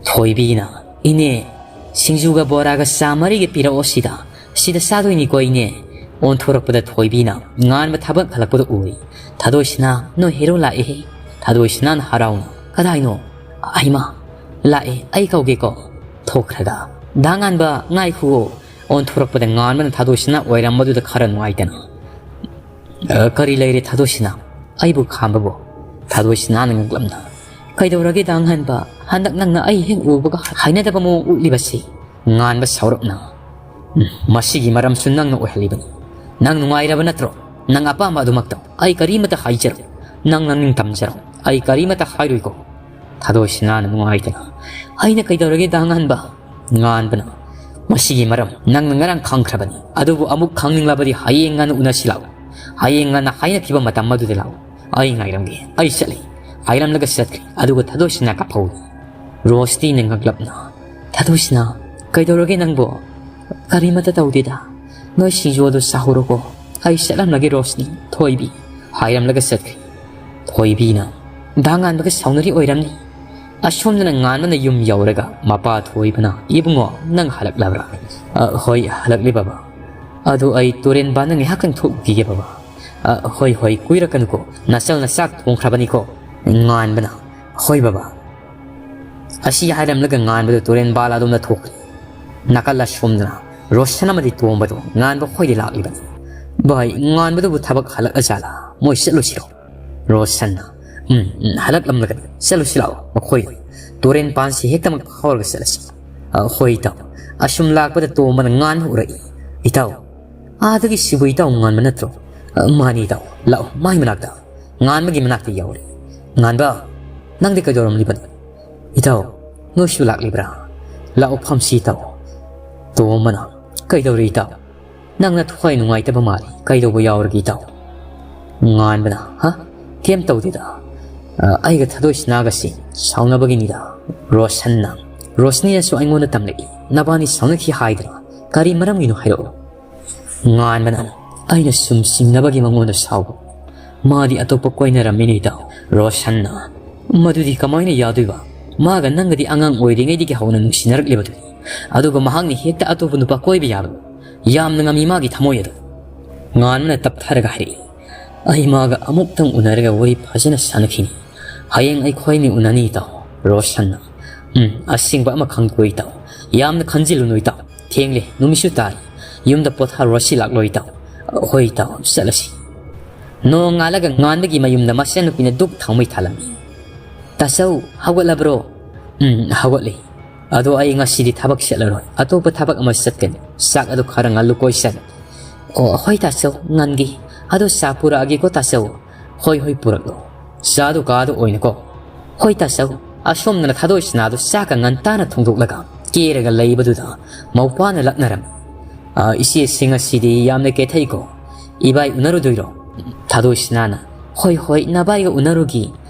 ꯊꯣꯏꯕꯤꯅ, "ꯏꯅꯦ, ꯁꯤꯡꯖꯨꯒ ꯕꯣꯔꯥꯒ ꯆꯥ ꯃꯔꯤꯒ ꯄꯤꯔꯛꯑꯣ ꯁꯤꯗ꯫ ꯁꯤꯗ ꯆꯥꯗꯣꯏꯅꯤꯀꯣ ꯏꯅꯦ꯫" ꯑꯣꯟꯊꯣꯔꯛꯄꯗ ꯊꯣꯏꯕꯤꯅ ꯉꯥꯟꯕ ꯊꯕꯛ ꯍꯜꯂꯛꯄꯗ ꯎꯔꯤ꯫ "ꯊꯥꯗꯣꯏꯁꯅꯥ, ꯅꯣꯏ ꯍꯦꯔꯣ ꯂꯥꯛꯑꯦꯍꯦ꯫" ꯊꯥꯗꯣꯏꯁꯅꯥꯅ ꯍꯔꯥꯎꯅ, "ꯀꯗꯥꯏꯅꯣ?" "ꯑꯩꯃ, ꯂꯥꯛꯑꯦ, ꯑꯩ ꯀꯧꯒꯦꯀꯣ꯫" ꯊꯣꯛꯈ꯭ꯔꯒ, "ꯗꯥ ꯉꯥꯟꯕ, ꯉꯥꯏꯈꯨꯑꯣ꯫" ꯑꯣꯟꯊꯣꯔꯛꯄꯗ ꯉꯥꯟꯕꯅ ꯊꯥꯗꯣꯏꯁꯅꯥ ꯑꯣꯏꯔꯝꯕꯗꯨꯗ ꯈꯔ ꯅꯨꯡꯉꯥꯏꯇꯅ, "ꯑ, ꯀꯔꯤ ꯂꯩꯔꯦ ꯊꯥꯗꯣꯏꯁꯅꯥ? ꯑꯩꯕꯨ ꯈꯥꯝꯕꯕꯨ?" ꯊꯥꯗꯣꯏꯁꯅꯥꯅ ꯉꯛꯂꯝꯅ, "ꯀꯩꯗꯧꯔꯒꯦ ꯗꯥ ꯉꯥꯟꯕ? ꯍꯟꯗꯛ ꯅꯪꯅ ꯑꯩ ꯍꯦꯛ ꯎꯕꯒ ꯍꯩꯅꯗꯕ ꯃꯑꯣꯡ ꯎꯠꯂꯤꯕꯁꯤ?" ꯉꯥꯟꯕ ꯁꯥꯎꯔꯞꯅ, "ꯎꯝ, ꯃꯁꯤꯒꯤ ꯃꯔꯝꯁꯨ ꯅꯪꯅ ꯑꯣꯏꯍꯜꯂꯤꯕꯅꯤ꯫ ꯅꯪ ꯅꯨꯡꯉꯥꯏꯔꯕ ꯅꯠꯇ꯭ꯔꯣ? ꯅꯪ ꯑꯄꯥꯝꯕ ꯑꯗꯨꯃꯛ ꯇꯧ꯫ ꯑꯩ ꯀꯔꯤꯃꯇ ꯍꯥꯏꯖꯔꯣꯏ꯫ ꯅꯪ ꯅꯪ ꯅꯤꯡꯇꯝꯖꯔꯣ꯫ ꯑꯩ ꯀꯔꯤꯃꯇ ꯍꯥꯏꯔꯣꯏꯀꯣ꯫" ꯊꯥꯗꯣꯏꯁꯅꯥꯅ ꯅꯨꯡꯉꯥꯏꯇꯅ, "ꯑꯩꯅ ꯀꯩꯗꯧꯔꯒꯦ ꯗꯥ ꯉꯥꯟꯕ?" ꯉꯥꯟꯕꯅ, "ꯃꯁꯤꯒꯤ ꯃꯔꯝ ꯅꯪꯅ ꯉꯔꯥꯡ ꯈꯪꯈ꯭ꯔꯕꯅꯤ꯫ ꯑꯗꯨꯕꯨ ꯑꯃꯨꯛ ꯈꯪꯅꯤꯡꯂꯕꯗꯤ ꯍꯌꯦꯡ ꯉꯟꯅ ꯎꯅꯁꯤ ꯂꯥꯛꯎ꯫ ꯍꯌꯦꯡ ꯉꯟꯅ ꯍꯥꯏꯅꯈꯤꯕ ꯃꯇꯝ ꯑꯗꯨꯗ ꯂꯥꯛꯎ꯫ ꯑꯩ ꯉꯥꯏꯔꯝꯒꯦ, ꯑꯩ ꯆꯠꯂꯤ" ꯍꯥꯏꯔꯝꯂꯒ ꯆꯠꯈ꯭ꯔꯦ꯫ ꯑꯗꯨꯒ ꯊꯥꯗꯣꯏꯁꯅꯥ ꯀꯥꯞꯍꯧꯏ꯫ ꯔꯣꯁꯅꯤꯅ ꯉꯛꯂꯞꯅ, "ꯊꯥꯗꯣꯏꯁꯅꯥ, ꯀꯩꯗꯧꯔꯒꯦ ꯅꯪꯕꯣ?" "ꯀꯔꯤꯃꯠꯇ ꯇꯧꯗꯦꯗ, ꯅꯣꯏ ꯁꯤꯡꯖꯨ ꯑꯗꯨ ꯆꯥꯍꯧꯔꯣꯀꯣ, ꯑꯩ ꯆꯠꯂꯝꯂꯒꯦ ꯔꯣꯁꯅꯤ, ꯊꯣꯏꯕꯤ" ꯍꯥꯏꯔꯝꯂꯒ ꯆꯠꯈ꯭ꯔꯦ꯫ ꯊꯣꯏꯕꯤꯅ, "ꯗꯥ ꯉꯥꯟꯕꯒ ꯁꯥꯎꯅꯔꯤ ꯑꯣꯏꯔꯝꯅꯤ꯫ ꯑꯁꯣꯝꯗꯅ ꯉꯥꯟꯕꯅ ꯌꯨꯝ ꯌꯧꯔꯒ ꯃꯄꯥ ꯊꯣꯏꯕꯅ, 'ꯏꯕꯨꯡꯉꯣ, ꯅꯪ ꯍꯜꯂꯛꯂꯕ꯭ꯔꯥ?' "ꯑ, ꯍꯣꯏ, ꯍꯜꯂꯛꯂꯦ ꯕꯕꯥ꯫ ꯑꯗꯣ ꯑꯩ ꯇꯨꯔꯦꯟ ꯄꯥꯟꯗ ꯉꯥꯏꯍꯥꯛꯇꯪ ꯊꯣꯛꯎꯈꯤꯒꯦ ꯕꯕꯥ"꯫ "ꯑ, ꯍꯣꯏ, ꯍꯣꯏ, ꯀꯨꯏꯔꯛꯀꯅꯨꯀꯣ, ꯅꯆꯜꯅ ꯆꯥꯛ ꯊꯣꯡꯈ꯭ꯔꯕꯅꯤꯀꯣ"꯫ ꯉꯥꯟꯕꯅ, "ꯍꯣꯏ ꯕꯕꯥ"꯫ ꯑꯁꯤ ꯍꯥꯏꯔꯝꯂꯒ ꯉꯥꯟꯕꯗꯨ ꯇꯨꯔꯦꯟ ꯄꯥꯜ ꯑꯗꯣꯝꯗ ꯊꯣꯛꯈ꯭ꯔꯦ꯫ ꯅꯥꯀꯜ ꯑꯁꯣꯝꯗꯅ ꯔꯣꯁꯟ ꯑꯃꯗꯤ ꯇꯣꯝꯕꯗꯨ ꯉꯥꯟꯕ ꯈꯣꯏꯗ ꯂꯥꯛꯂꯤꯕꯅꯤ꯫ "ꯚꯥꯏ, ꯉꯥꯟꯕꯗꯨꯕꯨ ꯊꯕꯛ ꯍꯜꯂꯛꯑꯖꯥꯠꯂꯥ? ꯃꯣꯏ ꯆꯠꯂꯨꯁꯤꯔꯣ?" ꯔꯣꯁꯟꯅ, "ꯎꯝ, ꯎꯝ, ꯍꯜꯂꯛꯂꯝꯂꯒꯅꯤ, ꯆꯠꯂꯨꯁꯤ ꯂꯥꯛꯑꯣ ꯃꯈꯣꯏꯗ꯫ ꯇꯨꯔꯦꯟ ꯄꯥꯟꯁꯤ ꯍꯦꯛꯇꯃꯛ ꯐꯥꯎꯔꯒ ꯆꯠꯂꯁꯤ"꯫ "ꯑ, ꯍꯣꯏ ꯏꯇꯥꯎ"꯫ ꯑꯁꯨꯝ ꯂꯥꯛꯄꯗ ꯇꯣꯝꯕꯅ ꯉꯥꯟꯕ ꯎꯔꯛꯏ꯫ "ꯏꯇꯥꯎ, ꯑꯥꯗꯒꯤ ꯁꯤꯕꯨ ꯏꯇꯥꯎ ꯉꯥꯟꯕ ꯅꯠꯇ꯭ꯔꯣ?" "ꯑ, ꯃꯥꯅꯤ ꯏꯇꯥꯎ, ꯂꯥꯛꯑꯣ ꯃꯥꯏ ꯃꯅꯥꯛꯇ"꯫ ꯉꯥꯟꯕꯒꯤ ꯃꯅꯥꯛꯇ ꯌꯧꯔꯦ꯫ "ꯉꯥꯟꯕ, ꯅꯪꯗꯤ ꯀꯩꯗꯧꯔꯝꯂꯤꯕꯅꯣ?" "ꯏꯇꯥꯎ, ꯅꯣꯏꯁꯨ ꯂꯥꯛꯂꯤꯕ꯭ꯔꯥ? ꯂꯥꯛꯑꯣ ꯐꯝꯁꯤ ꯏꯇꯥꯎ"꯫ ꯇꯣꯝꯕꯅ, "ꯀꯩꯗꯧꯔꯦ ꯏꯇꯥꯎ? ꯅꯪ ꯅꯊ꯭ꯋꯥꯏ ꯅꯨꯡꯉꯥꯏꯇꯕ ꯃꯥꯜꯂꯤ꯫ ꯀꯩꯗꯧꯕ ꯌꯥꯎꯔꯒꯦ ꯏꯇꯥꯎ?" ꯉꯥꯟꯕꯅ, "ꯍꯥ? ꯀꯩꯝ ꯇꯧꯗꯦꯗ꯫ ꯑ, ꯑꯩꯒ ꯊꯥꯗꯣꯏꯁꯅꯥꯒꯁꯤ ꯁꯥꯎꯅꯕꯒꯤꯅꯤꯗ"꯫ ꯔꯣꯁꯟꯅ, "ꯔꯣꯁꯅꯤꯅꯁꯨ ꯑꯩꯉꯣꯟꯗ ꯇꯝꯂꯛꯏ, ꯅꯕꯥꯅꯤ ꯁꯥꯎꯅꯈꯤ ꯍꯥꯏꯗꯅ꯫ ꯀꯔꯤ ꯃꯔꯝꯒꯤꯅꯣ ꯍꯥꯏꯔꯛꯑꯣ"꯫ ꯉꯥꯟꯕꯅ, "ꯑꯩꯅ ꯁꯨꯝ ꯆꯤꯡꯅꯕꯒꯤ ꯃꯉꯣꯟꯗ ꯁꯥꯎꯕ꯫ ꯃꯥꯗꯤ ꯑꯇꯣꯞꯄ ꯀꯣꯏꯅꯔꯝꯃꯤꯅꯦ ꯏꯇꯥꯎ"꯫ ꯔꯣꯁꯟꯅ, "ꯃꯗꯨꯗꯤ ꯀꯃꯥꯏꯅ ꯌꯥꯗꯣꯏꯕ? ꯃꯥꯒ ꯅꯪꯒꯗꯤ ꯑꯉꯥꯡ ꯑꯣꯏꯔꯤꯉꯩꯗꯒꯤ ꯍꯧꯅ ꯅꯨꯡꯁꯤꯅꯔꯛꯂꯤꯕꯗꯨꯅꯤ꯫ ꯑꯗꯨꯒ ꯃꯍꯥꯛꯅ ꯍꯦꯛꯇ ꯑꯇꯣꯞꯄ ꯅꯨꯄꯥ ꯀꯣꯏꯕ ꯌꯥꯕ? ꯌꯥꯝꯅ ꯉꯝꯃꯤ ꯃꯥꯒꯤ ꯊꯃꯣꯏ ꯑꯗꯨ"꯫ ꯉꯥꯟꯕꯅ ꯇꯞꯊꯔꯒ ꯍꯥꯏꯔꯛꯏ, "ꯑꯩ ꯃꯥꯒ ꯑꯃꯨꯛꯇꯪ ꯎꯅꯔꯒ ꯋꯥꯔꯤ ꯐꯖꯅ ꯁꯥꯟꯅꯈꯤꯅꯤ꯫ ꯍꯌꯦꯡ ꯑꯩꯈꯣꯏꯅꯤ ꯎꯅꯅꯤ ꯏꯇꯥꯎ"꯫ ꯔꯣꯁꯟꯅ, "ꯎꯝ, ꯑꯁꯦꯡꯕ ꯑꯃ ꯈꯪꯀꯣ ꯏꯇꯥꯎ꯫ ꯌꯥꯝꯅ ꯈꯟꯖꯤꯜꯂꯨꯅꯨ ꯏꯇꯥꯎ꯫ ꯊꯦꯡꯂꯦ, ꯅꯨꯃꯤꯠꯁꯨ ꯇꯥꯔꯦ꯫ ꯌꯨꯝꯗ ꯄꯣꯊꯥꯔꯨꯔꯁꯤ ꯂꯥꯛꯂꯣ ꯏꯇꯥꯎ"꯫ "ꯍꯣꯏ ꯏꯇꯥꯎ, ꯆꯠꯂꯁꯤ"꯫ ꯅꯣꯡꯉꯥꯜꯂꯒ ꯉꯥꯟꯕꯒꯤ ꯃꯌꯨꯝꯗ ꯃꯆꯟꯅꯨꯄꯤꯅ ꯙꯨꯞ ꯊꯥꯎꯃꯩ ꯊꯥꯜꯂꯝꯃꯤ꯫ "ꯇꯥꯆꯧ, ꯍꯧꯒꯠꯂꯕ꯭ꯔꯣ?" "ꯎꯝ, ꯍꯧꯒꯠꯂꯦ꯫ ꯑꯗꯣ ꯑꯩ ꯉꯁꯤꯗꯤ ꯊꯕꯛ ꯆꯠꯂꯔꯣꯏ꯫ ꯑꯇꯣꯞꯄ ꯊꯕꯛ ꯑꯃ ꯆꯠꯀꯅꯤ꯫ ꯆꯥꯛ ꯑꯗꯨ ꯈꯔ ꯉꯜꯂꯨꯀꯣ ꯏꯆꯟ"꯫ "ꯑꯣ, ꯍꯣꯏ ꯇꯥꯆꯧ, ꯉꯟꯒꯦ꯫ ꯑꯗꯣ ꯆꯥ ꯄꯨꯔꯛꯑꯒꯦꯀꯣ ꯇꯥꯆꯧ"꯫ "ꯍꯣꯏ, ꯍꯣꯏ, ꯄꯨꯔꯛꯂꯣ꯫ ꯆꯥꯗꯨ ꯀꯥꯗ ꯑꯣꯏꯅꯀꯣ"꯫ "ꯍꯣꯏ ꯇꯥꯆꯧ"꯫ ꯑꯁꯣꯝꯗꯅ ꯊꯥꯗꯣꯏꯁꯅꯥꯗꯨ ꯆꯥꯛꯀ ꯉꯟꯇꯥꯅ ꯊꯣꯡꯗꯣꯛꯂꯒ ꯀꯦꯔꯒ ꯂꯩꯕꯗꯨꯗ ꯃꯧꯄ꯭ꯋꯥꯅ ꯂꯛꯅꯔꯝꯃꯤ꯫ "ꯑ, ꯏꯆꯦꯁꯤ ꯉꯁꯤꯗꯤ ꯌꯥꯝꯅ ꯀꯦꯊꯩꯀꯣ꯫ ꯏꯕꯥꯏ ꯎꯅꯔꯨꯗꯣꯏꯔꯣ?" ꯊꯥꯗꯣꯏꯁꯅꯥꯅ, "ꯍꯣꯏ, ꯍꯣꯏ, ꯅꯕꯥꯏꯒ ꯎꯅꯔꯨꯒꯤ꯫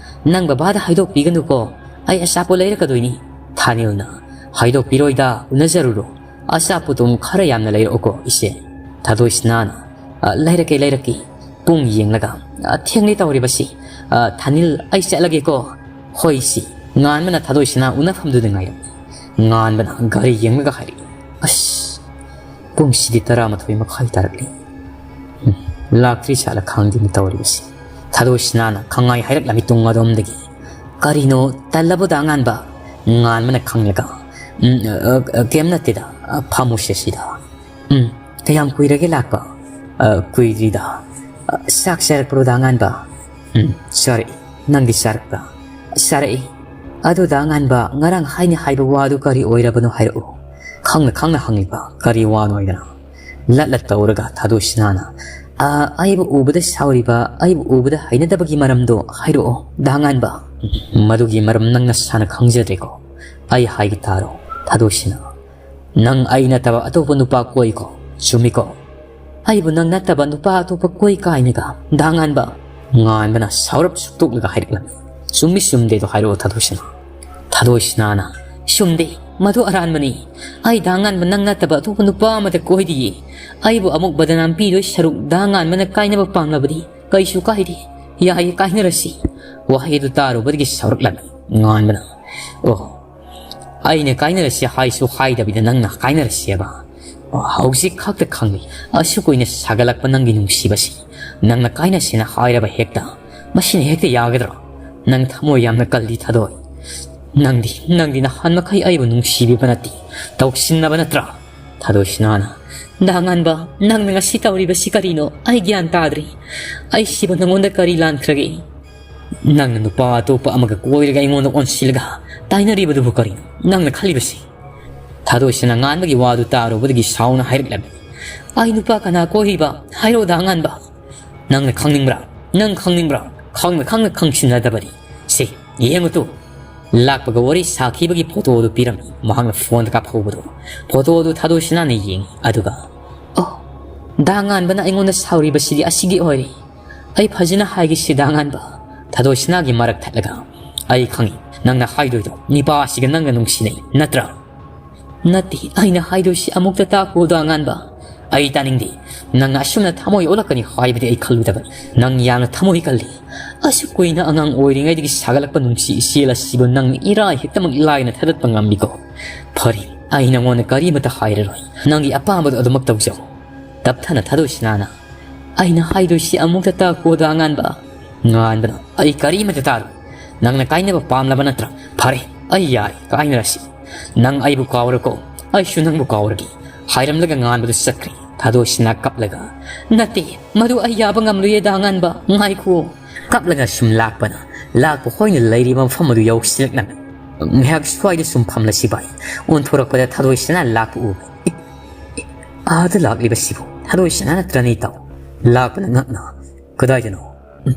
ꯅꯪ ꯕꯕꯥꯗ ꯍꯥꯏꯗꯣꯛꯄꯤꯒꯅꯨꯀꯣ꯫ ꯑꯩ ꯑꯆꯥꯄꯣꯠ ꯂꯩꯔꯛꯀꯗꯣꯏꯅꯤ꯫" ꯊꯥꯅꯤꯜꯅ, "ꯍꯥꯏꯗꯣꯛꯄꯤꯔꯣꯏꯗ, ꯎꯅꯖꯔꯨꯔꯣ꯫ ꯑꯆꯥꯄꯣꯠꯇꯨꯝ ꯈꯔ ꯌꯥꯝꯅ ꯂꯩꯔꯛꯎꯀꯣ, ꯏꯆꯦ꯫" ꯊꯥꯗꯣꯏꯁꯅꯥꯅ, "ꯑ, ꯂꯩꯔꯛꯀꯦ, ꯂꯩꯔꯛꯀꯦ꯫" ꯄꯨꯡ ꯌꯦꯡꯂꯒ, "ꯑ, ꯊꯦꯡꯂꯦ ꯇꯧꯔꯤꯕꯁꯤ꯫ ꯑ, ꯊꯥꯅꯤꯜ, ꯑꯩ ꯆꯠꯂꯒꯦꯀꯣ꯫" "ꯍꯣꯏ, ꯏꯆꯦ꯫" ꯉꯥꯟꯕꯅ ꯊꯥꯗꯣꯏꯁꯅꯥ ꯎꯅꯐꯝꯗꯨꯗ ꯉꯥꯏꯔꯝꯃꯤ꯫ ꯉꯥꯟꯕꯅ ꯒꯥꯔꯤ ꯌꯦꯡꯂꯒ ꯍꯥꯏꯔꯛꯏ, "ꯑꯁ, ꯄꯨꯡꯁꯤꯗꯤ ꯇꯔꯥꯃꯥꯊꯣꯏ ꯃꯈꯥꯏ ꯇꯥꯔꯛꯂꯤ꯫ ꯎꯝ, ꯂꯥꯛꯇ꯭ꯔꯤ ꯁꯥꯠꯂ ꯈꯪꯗꯦꯅꯦ ꯇꯧꯔꯤꯕꯁꯤ꯫" ꯊꯥꯗꯣꯏꯁꯅꯥꯅ ꯈꯪꯉꯥꯏ ꯍꯥꯏꯔꯛꯂꯝꯃꯤ ꯇꯨꯡ ꯑꯗꯣꯝꯗꯒꯤ꯫ "ꯀꯔꯤꯅꯣ, ꯇꯜꯂꯕꯣ ꯗꯥ ꯉꯥꯟꯕ?" ꯉꯥꯟꯕꯅ ꯈꯪꯂꯒ, "ꯎꯝ, ꯑ, ꯑ, ꯀꯩꯝ ꯅꯠꯇꯦꯗ, ꯑ, ꯐꯝꯃꯨꯁꯦ ꯁꯤꯗ꯫ ꯎꯝ, ꯀꯌꯥꯝ ꯀꯨꯏꯔꯒꯦ ꯂꯥꯛꯄ?" "ꯑ, ꯀꯨꯏꯗ꯭ꯔꯤꯗ꯫ ꯑ, ꯆꯥꯛ ꯆꯥꯔꯛꯄ꯭ꯔꯣ ꯗꯥ ꯉꯥꯟꯕ?" "ꯎꯝ, ꯆꯥꯔꯛꯏ꯫ ꯅꯪꯗꯤ ꯆꯥꯔꯛꯄ꯭ꯔꯥ?" "ꯆꯥꯔꯛꯏ꯫ ꯑꯗꯨ ꯗꯥ ꯉꯥꯟꯕ, ꯉꯔꯥꯡ ꯍꯥꯏꯅ ꯍꯥꯏꯕ ꯋꯥꯗꯨ ꯀꯔꯤ ꯑꯣꯏꯔꯕꯅꯣ ꯍꯥꯏꯔꯛꯎ꯫ ꯈꯪꯅ ꯈꯪꯅ ꯍꯪꯂꯤꯕ ꯀꯔꯤ ꯋꯥꯅꯣ ꯍꯥꯏꯗꯅ?" ꯂꯠ ꯂꯠ ꯇꯧꯔꯒ ꯊꯥꯗꯣꯏꯁꯅꯥꯅ, "ꯑ, ꯑꯩꯕꯨ ꯎꯕꯗ ꯁꯥꯎꯔꯤꯕ, ꯑꯩꯕꯨ ꯎꯕꯗ ꯍꯩꯅꯗꯕꯒꯤ ꯃꯔꯝꯗꯣ ꯍꯥꯏꯔꯛꯑꯣ ꯗꯥ ꯉꯥꯟꯕ꯫" "ꯃꯗꯨꯒꯤ ꯃꯔꯝ ꯅꯪ ꯅꯁꯥꯅ ꯈꯪꯖꯗ꯭ꯔꯦꯀꯣ꯫ ꯑꯩ ꯍꯥꯏꯒꯦ ꯇꯥꯔꯣ ꯊꯥꯗꯣꯏꯁꯅꯥ꯫ ꯅꯪ ꯑꯩ ꯅꯠꯇꯕ ꯑꯇꯣꯞꯄ ꯅꯨꯄꯥ ꯀꯣꯏꯀꯣ, ꯆꯨꯝꯃꯤꯀꯣ?" "ꯑꯩꯕꯨ ꯅꯪ ꯅꯠꯇꯕ ꯅꯨꯄꯥ ꯑꯇꯣꯞꯄ ꯀꯣꯏ ꯀꯥꯏꯅꯒ ꯗꯥ ꯉꯥꯟꯕ?" ꯉꯥꯟꯕꯅ ꯁꯥꯎꯔꯞ ꯁꯨꯛꯇꯣꯛꯂꯒ ꯍꯥꯏꯔꯛꯂꯝꯃꯤ꯫ "ꯆꯨꯝꯃꯤ ꯆꯨꯝꯗꯦꯗꯣ ꯍꯥꯏꯔꯛꯑꯣ ꯊꯥꯗꯣꯏꯁꯅꯥ꯫" ꯊꯥꯗꯣꯏꯁꯅꯥꯅ, "ꯆꯨꯝꯗꯦ, ꯃꯗꯨ ꯑꯔꯥꯟꯕꯅꯤ꯫ ꯑꯩ ꯗꯥ ꯉꯥꯟꯕ ꯅꯪ ꯅꯠꯇꯕ ꯑꯇꯣꯞꯄ ꯅꯨꯄꯥ ꯑꯃꯗ ꯀꯣꯏꯗꯤꯌꯦ꯫ ꯑꯩꯕꯨ ꯑꯃꯨꯛ ꯕꯗꯅꯥꯝ ꯄꯤꯗꯣꯏ ꯁꯔꯨꯛ ꯗꯥ ꯉꯥꯟꯕꯅ ꯀꯥꯏꯅꯕ ꯄꯥꯝꯂꯕꯗꯤ ꯀꯩꯁꯨ ꯀꯥꯏꯗꯦ꯫ ꯌꯥꯏꯌꯦ, ꯀꯥꯏꯅꯔꯁꯤ꯫" ꯋꯥꯍꯩ ꯑꯗꯨ ꯇꯥꯔꯨꯕꯗꯒꯤ ꯁꯥꯎꯔꯛꯂꯝꯃꯤ ꯉꯥꯟꯕꯅ꯫ "ꯑꯣ, ꯑꯩꯅ ꯀꯥꯏꯅꯔꯁꯤ ꯍꯥꯏꯁꯨ ꯍꯥꯏꯗꯕꯤꯗ ꯅꯪꯅ ꯀꯥꯏꯅꯔꯁꯦꯕ? ꯍꯧꯖꯤꯛ ꯈꯛꯇ ꯈꯪꯂꯤ ꯑꯁꯨꯛ ꯀꯨꯏꯅ ꯁꯥꯒꯠꯂꯛꯄ ꯅꯪꯒꯤ ꯅꯨꯡꯁꯤꯕꯁꯤ꯫ ꯅꯪꯅ ꯀꯥꯏꯅꯁꯦꯅ ꯍꯥꯏꯔꯕ ꯍꯦꯛꯇ ꯃꯁꯤꯅ ꯍꯦꯛꯇ ꯌꯥꯒꯗ꯭ꯔꯣ? ꯅꯪ ꯊꯃꯣꯏ ꯌꯥꯝꯅ ꯀꯜꯂꯤ ꯊꯥꯗꯣꯏ꯫ ꯅꯪꯗꯤ, ꯅꯪꯗꯤ ꯅꯍꯥꯟ ꯃꯈꯩ ꯑꯩꯕꯨ ꯅꯨꯡꯁꯤꯕꯤꯕ ꯅꯠꯇꯦ, ꯇꯧꯁꯤꯟꯅꯕ ꯅꯠꯇ꯭ꯔꯥ?" ꯊꯥꯗꯣꯏꯁꯅꯥꯅ, "ꯗꯥ ꯉꯥꯟꯕ, ꯅꯪꯅ ꯉꯁꯤ ꯇꯧꯔꯤꯕꯁꯤ ꯀꯔꯤꯅꯣ? ꯑꯩ ꯒ꯭ꯌꯥꯟ ꯇꯥꯗ꯭ꯔꯦ꯫ ꯑꯩꯁꯤꯕꯨ ꯅꯉꯣꯟꯗ ꯀꯔꯤ ꯂꯥꯟꯈ꯭ꯔꯒꯦ? ꯅꯪꯅ ꯅꯨꯄꯥ ꯑꯇꯣꯞꯄ ꯑꯃꯒ ꯀꯣꯏꯔꯒ ꯑꯩꯉꯣꯟꯗ ꯑꯣꯟꯁꯤꯜꯂꯒ ꯇꯥꯏꯅꯔꯤꯕꯗꯨꯕꯨ ꯀꯔꯤꯅꯣ ꯅꯪꯅ ꯈꯜꯂꯤꯕꯁꯤ?" ꯊꯥꯗꯣꯏꯁꯅꯥ ꯉꯥꯟꯕꯒꯤ ꯋꯥꯗꯨ ꯇꯥꯔꯨꯕꯗꯒꯤ ꯁꯥꯎꯅ ꯍꯥꯏꯔꯛꯂꯝꯃꯤ, "ꯑꯩ ꯅꯨꯄꯥ ꯀꯅꯥ ꯀꯣꯏꯔꯤꯕ? ꯍꯥꯏꯔꯛꯑꯣ ꯗꯥ ꯉꯥꯟꯕ꯫ ꯅꯪꯅ ꯈꯪꯅꯤꯡꯕ꯭ꯔꯥ? ꯅꯪ ꯈꯪꯅꯤꯡꯕ꯭ꯔꯥ? ꯈꯪꯅ ꯈꯪꯅ ꯈꯪꯁꯤꯟꯅꯗꯕꯅꯤ꯫ ꯁꯦ, ꯌꯦꯡꯉꯨ ꯇꯨ꯫ ꯂꯥꯛꯄꯒ ꯋꯥꯔꯤ ꯁꯥꯈꯤꯕꯒꯤ ꯐꯣꯇꯣꯗꯨ ꯄꯤꯔꯝꯃꯤ꯫" ꯃꯍꯥꯛꯅ ꯐꯣꯟꯗ ꯀꯥꯞꯍꯧꯕꯗꯨ꯫ ꯐꯣꯇꯣꯗꯨ ꯊꯥꯗꯣꯏꯁꯅꯥꯅ ꯌꯦꯡꯉꯤ꯫ ꯑꯗꯨꯒ, "ꯑꯣ, ꯗꯥ ꯉꯥꯟꯕꯅ ꯑꯩꯉꯣꯟꯗ ꯁꯥꯎꯔꯤꯕꯁꯤꯗꯤ ꯑꯁꯤꯒꯤ ꯑꯣꯏꯔꯦ꯫ ꯑꯩ ꯐꯖꯅ ꯍꯥꯏꯒꯦ ꯁꯤꯗ ꯑꯉꯥꯟꯕ꯫ ꯊꯥꯗꯣꯏꯁꯅꯥꯒꯤ ꯃꯔꯛ ꯊꯠꯂꯒ, ꯑꯩ ꯈꯪꯏ ꯅꯪꯅ ꯍꯥꯏꯗꯣꯏꯗꯣ ꯅꯤꯄꯥ ꯑꯁꯤꯒ ꯅꯪꯒ ꯅꯨꯡꯁꯤꯅꯩ ꯅꯠꯇ꯭ꯔꯥ? ꯅꯠꯇꯦ, ꯑꯩꯅ ꯍꯥꯏꯗꯣꯏꯁꯤ ꯑꯃꯨꯛꯇ ꯇꯥꯈꯣꯗ ꯑꯉꯥꯟꯕ꯫ ꯑꯩ ꯇꯥꯅꯤꯡꯗꯦ꯫ ꯅꯪꯅ ꯑꯁꯨꯝꯅ ꯊꯃꯣꯏ ꯑꯣꯜꯂꯛꯀꯅꯤ ꯍꯥꯏꯕꯗꯤ ꯑꯩ ꯈꯜꯂꯨꯗꯕꯅꯤ꯫ ꯅꯪ ꯌꯥꯝꯅ ꯊꯃꯣꯏ ꯀꯜꯂꯤ꯫ ꯑꯁꯨꯛ ꯀꯨꯏꯅ ꯑꯉꯥꯡ ꯑꯣꯏꯔꯤꯉꯩꯗꯒꯤ ꯁꯥꯒꯠꯂꯛꯄ ꯅꯨꯡꯁꯤ ꯏꯆꯦꯜ ꯑꯁꯤꯕꯨ ꯅꯪꯅ ꯏꯔꯥꯏ ꯍꯦꯛꯇꯃꯛ ꯂꯥꯏꯅ ꯊꯥꯗꯠꯄ ꯉꯝꯃꯤꯀꯣ? ꯐꯔꯦ, ꯑꯩ ꯅꯉꯣꯟꯗ ꯀꯔꯤꯃꯇ ꯍꯥꯏꯔꯔꯣꯏ꯫ ꯅꯪꯒꯤ ꯑꯄꯥꯝꯕꯗꯣ ꯑꯗꯨꯃꯛ ꯇꯧꯖꯧ꯫ ꯇꯞꯊꯅ ꯊꯥꯗꯣꯏꯁꯅꯥꯅ, ꯑꯩꯅ ꯍꯥꯏꯗꯣꯏꯁꯤ ꯑꯃꯨꯛꯇ ꯇꯥꯈꯣꯗ ꯑꯉꯥꯟꯕ꯫ ꯉꯥꯟꯕꯅ, ꯑꯩ ꯀꯔꯤꯃꯇ ꯇꯥꯔꯣꯏ꯫ ꯅꯪꯅ ꯀꯥꯏꯅꯕ ꯄꯥꯝꯂꯕ ꯅꯠꯇ꯭ꯔꯥ? ꯐꯔꯦ, ꯑꯩ ꯌꯥꯔꯦ, ꯀꯥꯏꯅꯔꯁꯤ꯫ ꯅꯪ ꯑꯩꯕꯨ ꯀꯥꯎꯔꯣꯀꯣ, ꯑꯩꯁꯨ ꯅꯪꯕꯨ ꯀꯥꯎꯔꯒꯦ꯫ ꯍꯥꯏꯔꯝꯂꯒ ꯉꯥꯟꯕꯗꯨ ꯆꯠꯈ꯭ꯔꯦ꯫ ꯊꯥꯗꯣꯏꯁꯅꯥ ꯀꯞꯂꯒ, ꯅꯠꯇꯦ, ꯃꯗꯨ ꯑꯩ ꯌꯥꯕ ꯉꯝꯂꯣꯏꯌꯦꯗ ꯑꯉꯥꯟꯕ, ꯉꯥꯏꯈꯨꯑꯣ꯫ ꯀꯞꯂꯒ ꯁꯨꯝ ꯂꯥꯛꯄꯅ, ꯂꯥꯛꯄ ꯍꯣꯏꯅ ꯂꯩꯔꯤꯕ ꯃꯐꯝ ꯑꯗꯨ ꯌꯧꯁꯤꯜꯂꯛꯂꯝꯃꯤ꯫ ꯉꯥꯏꯍꯥꯛ ꯁ꯭ꯋꯥꯏꯗ ꯁꯨꯝ ꯐꯝꯂꯁꯤ ꯚꯥꯏ꯫ ꯑꯣꯟꯊꯣꯔꯛꯄꯗ ꯊꯥꯗꯣꯏꯁꯅꯥ ꯂꯥꯛꯄ ꯎꯕ꯫ ꯑꯦ, ꯑꯦ, ꯑꯥꯗ ꯂꯥꯛꯂꯤꯕꯁꯤꯕꯨ ꯊꯥꯗꯣꯏꯁꯅꯥ ꯅꯠꯇ꯭ꯔꯅꯦ ꯏꯇꯥꯎ? ꯂꯥꯛꯄꯅ ꯉꯛꯅ, ꯀꯗꯥꯏꯗꯅꯣ? ꯎꯝ,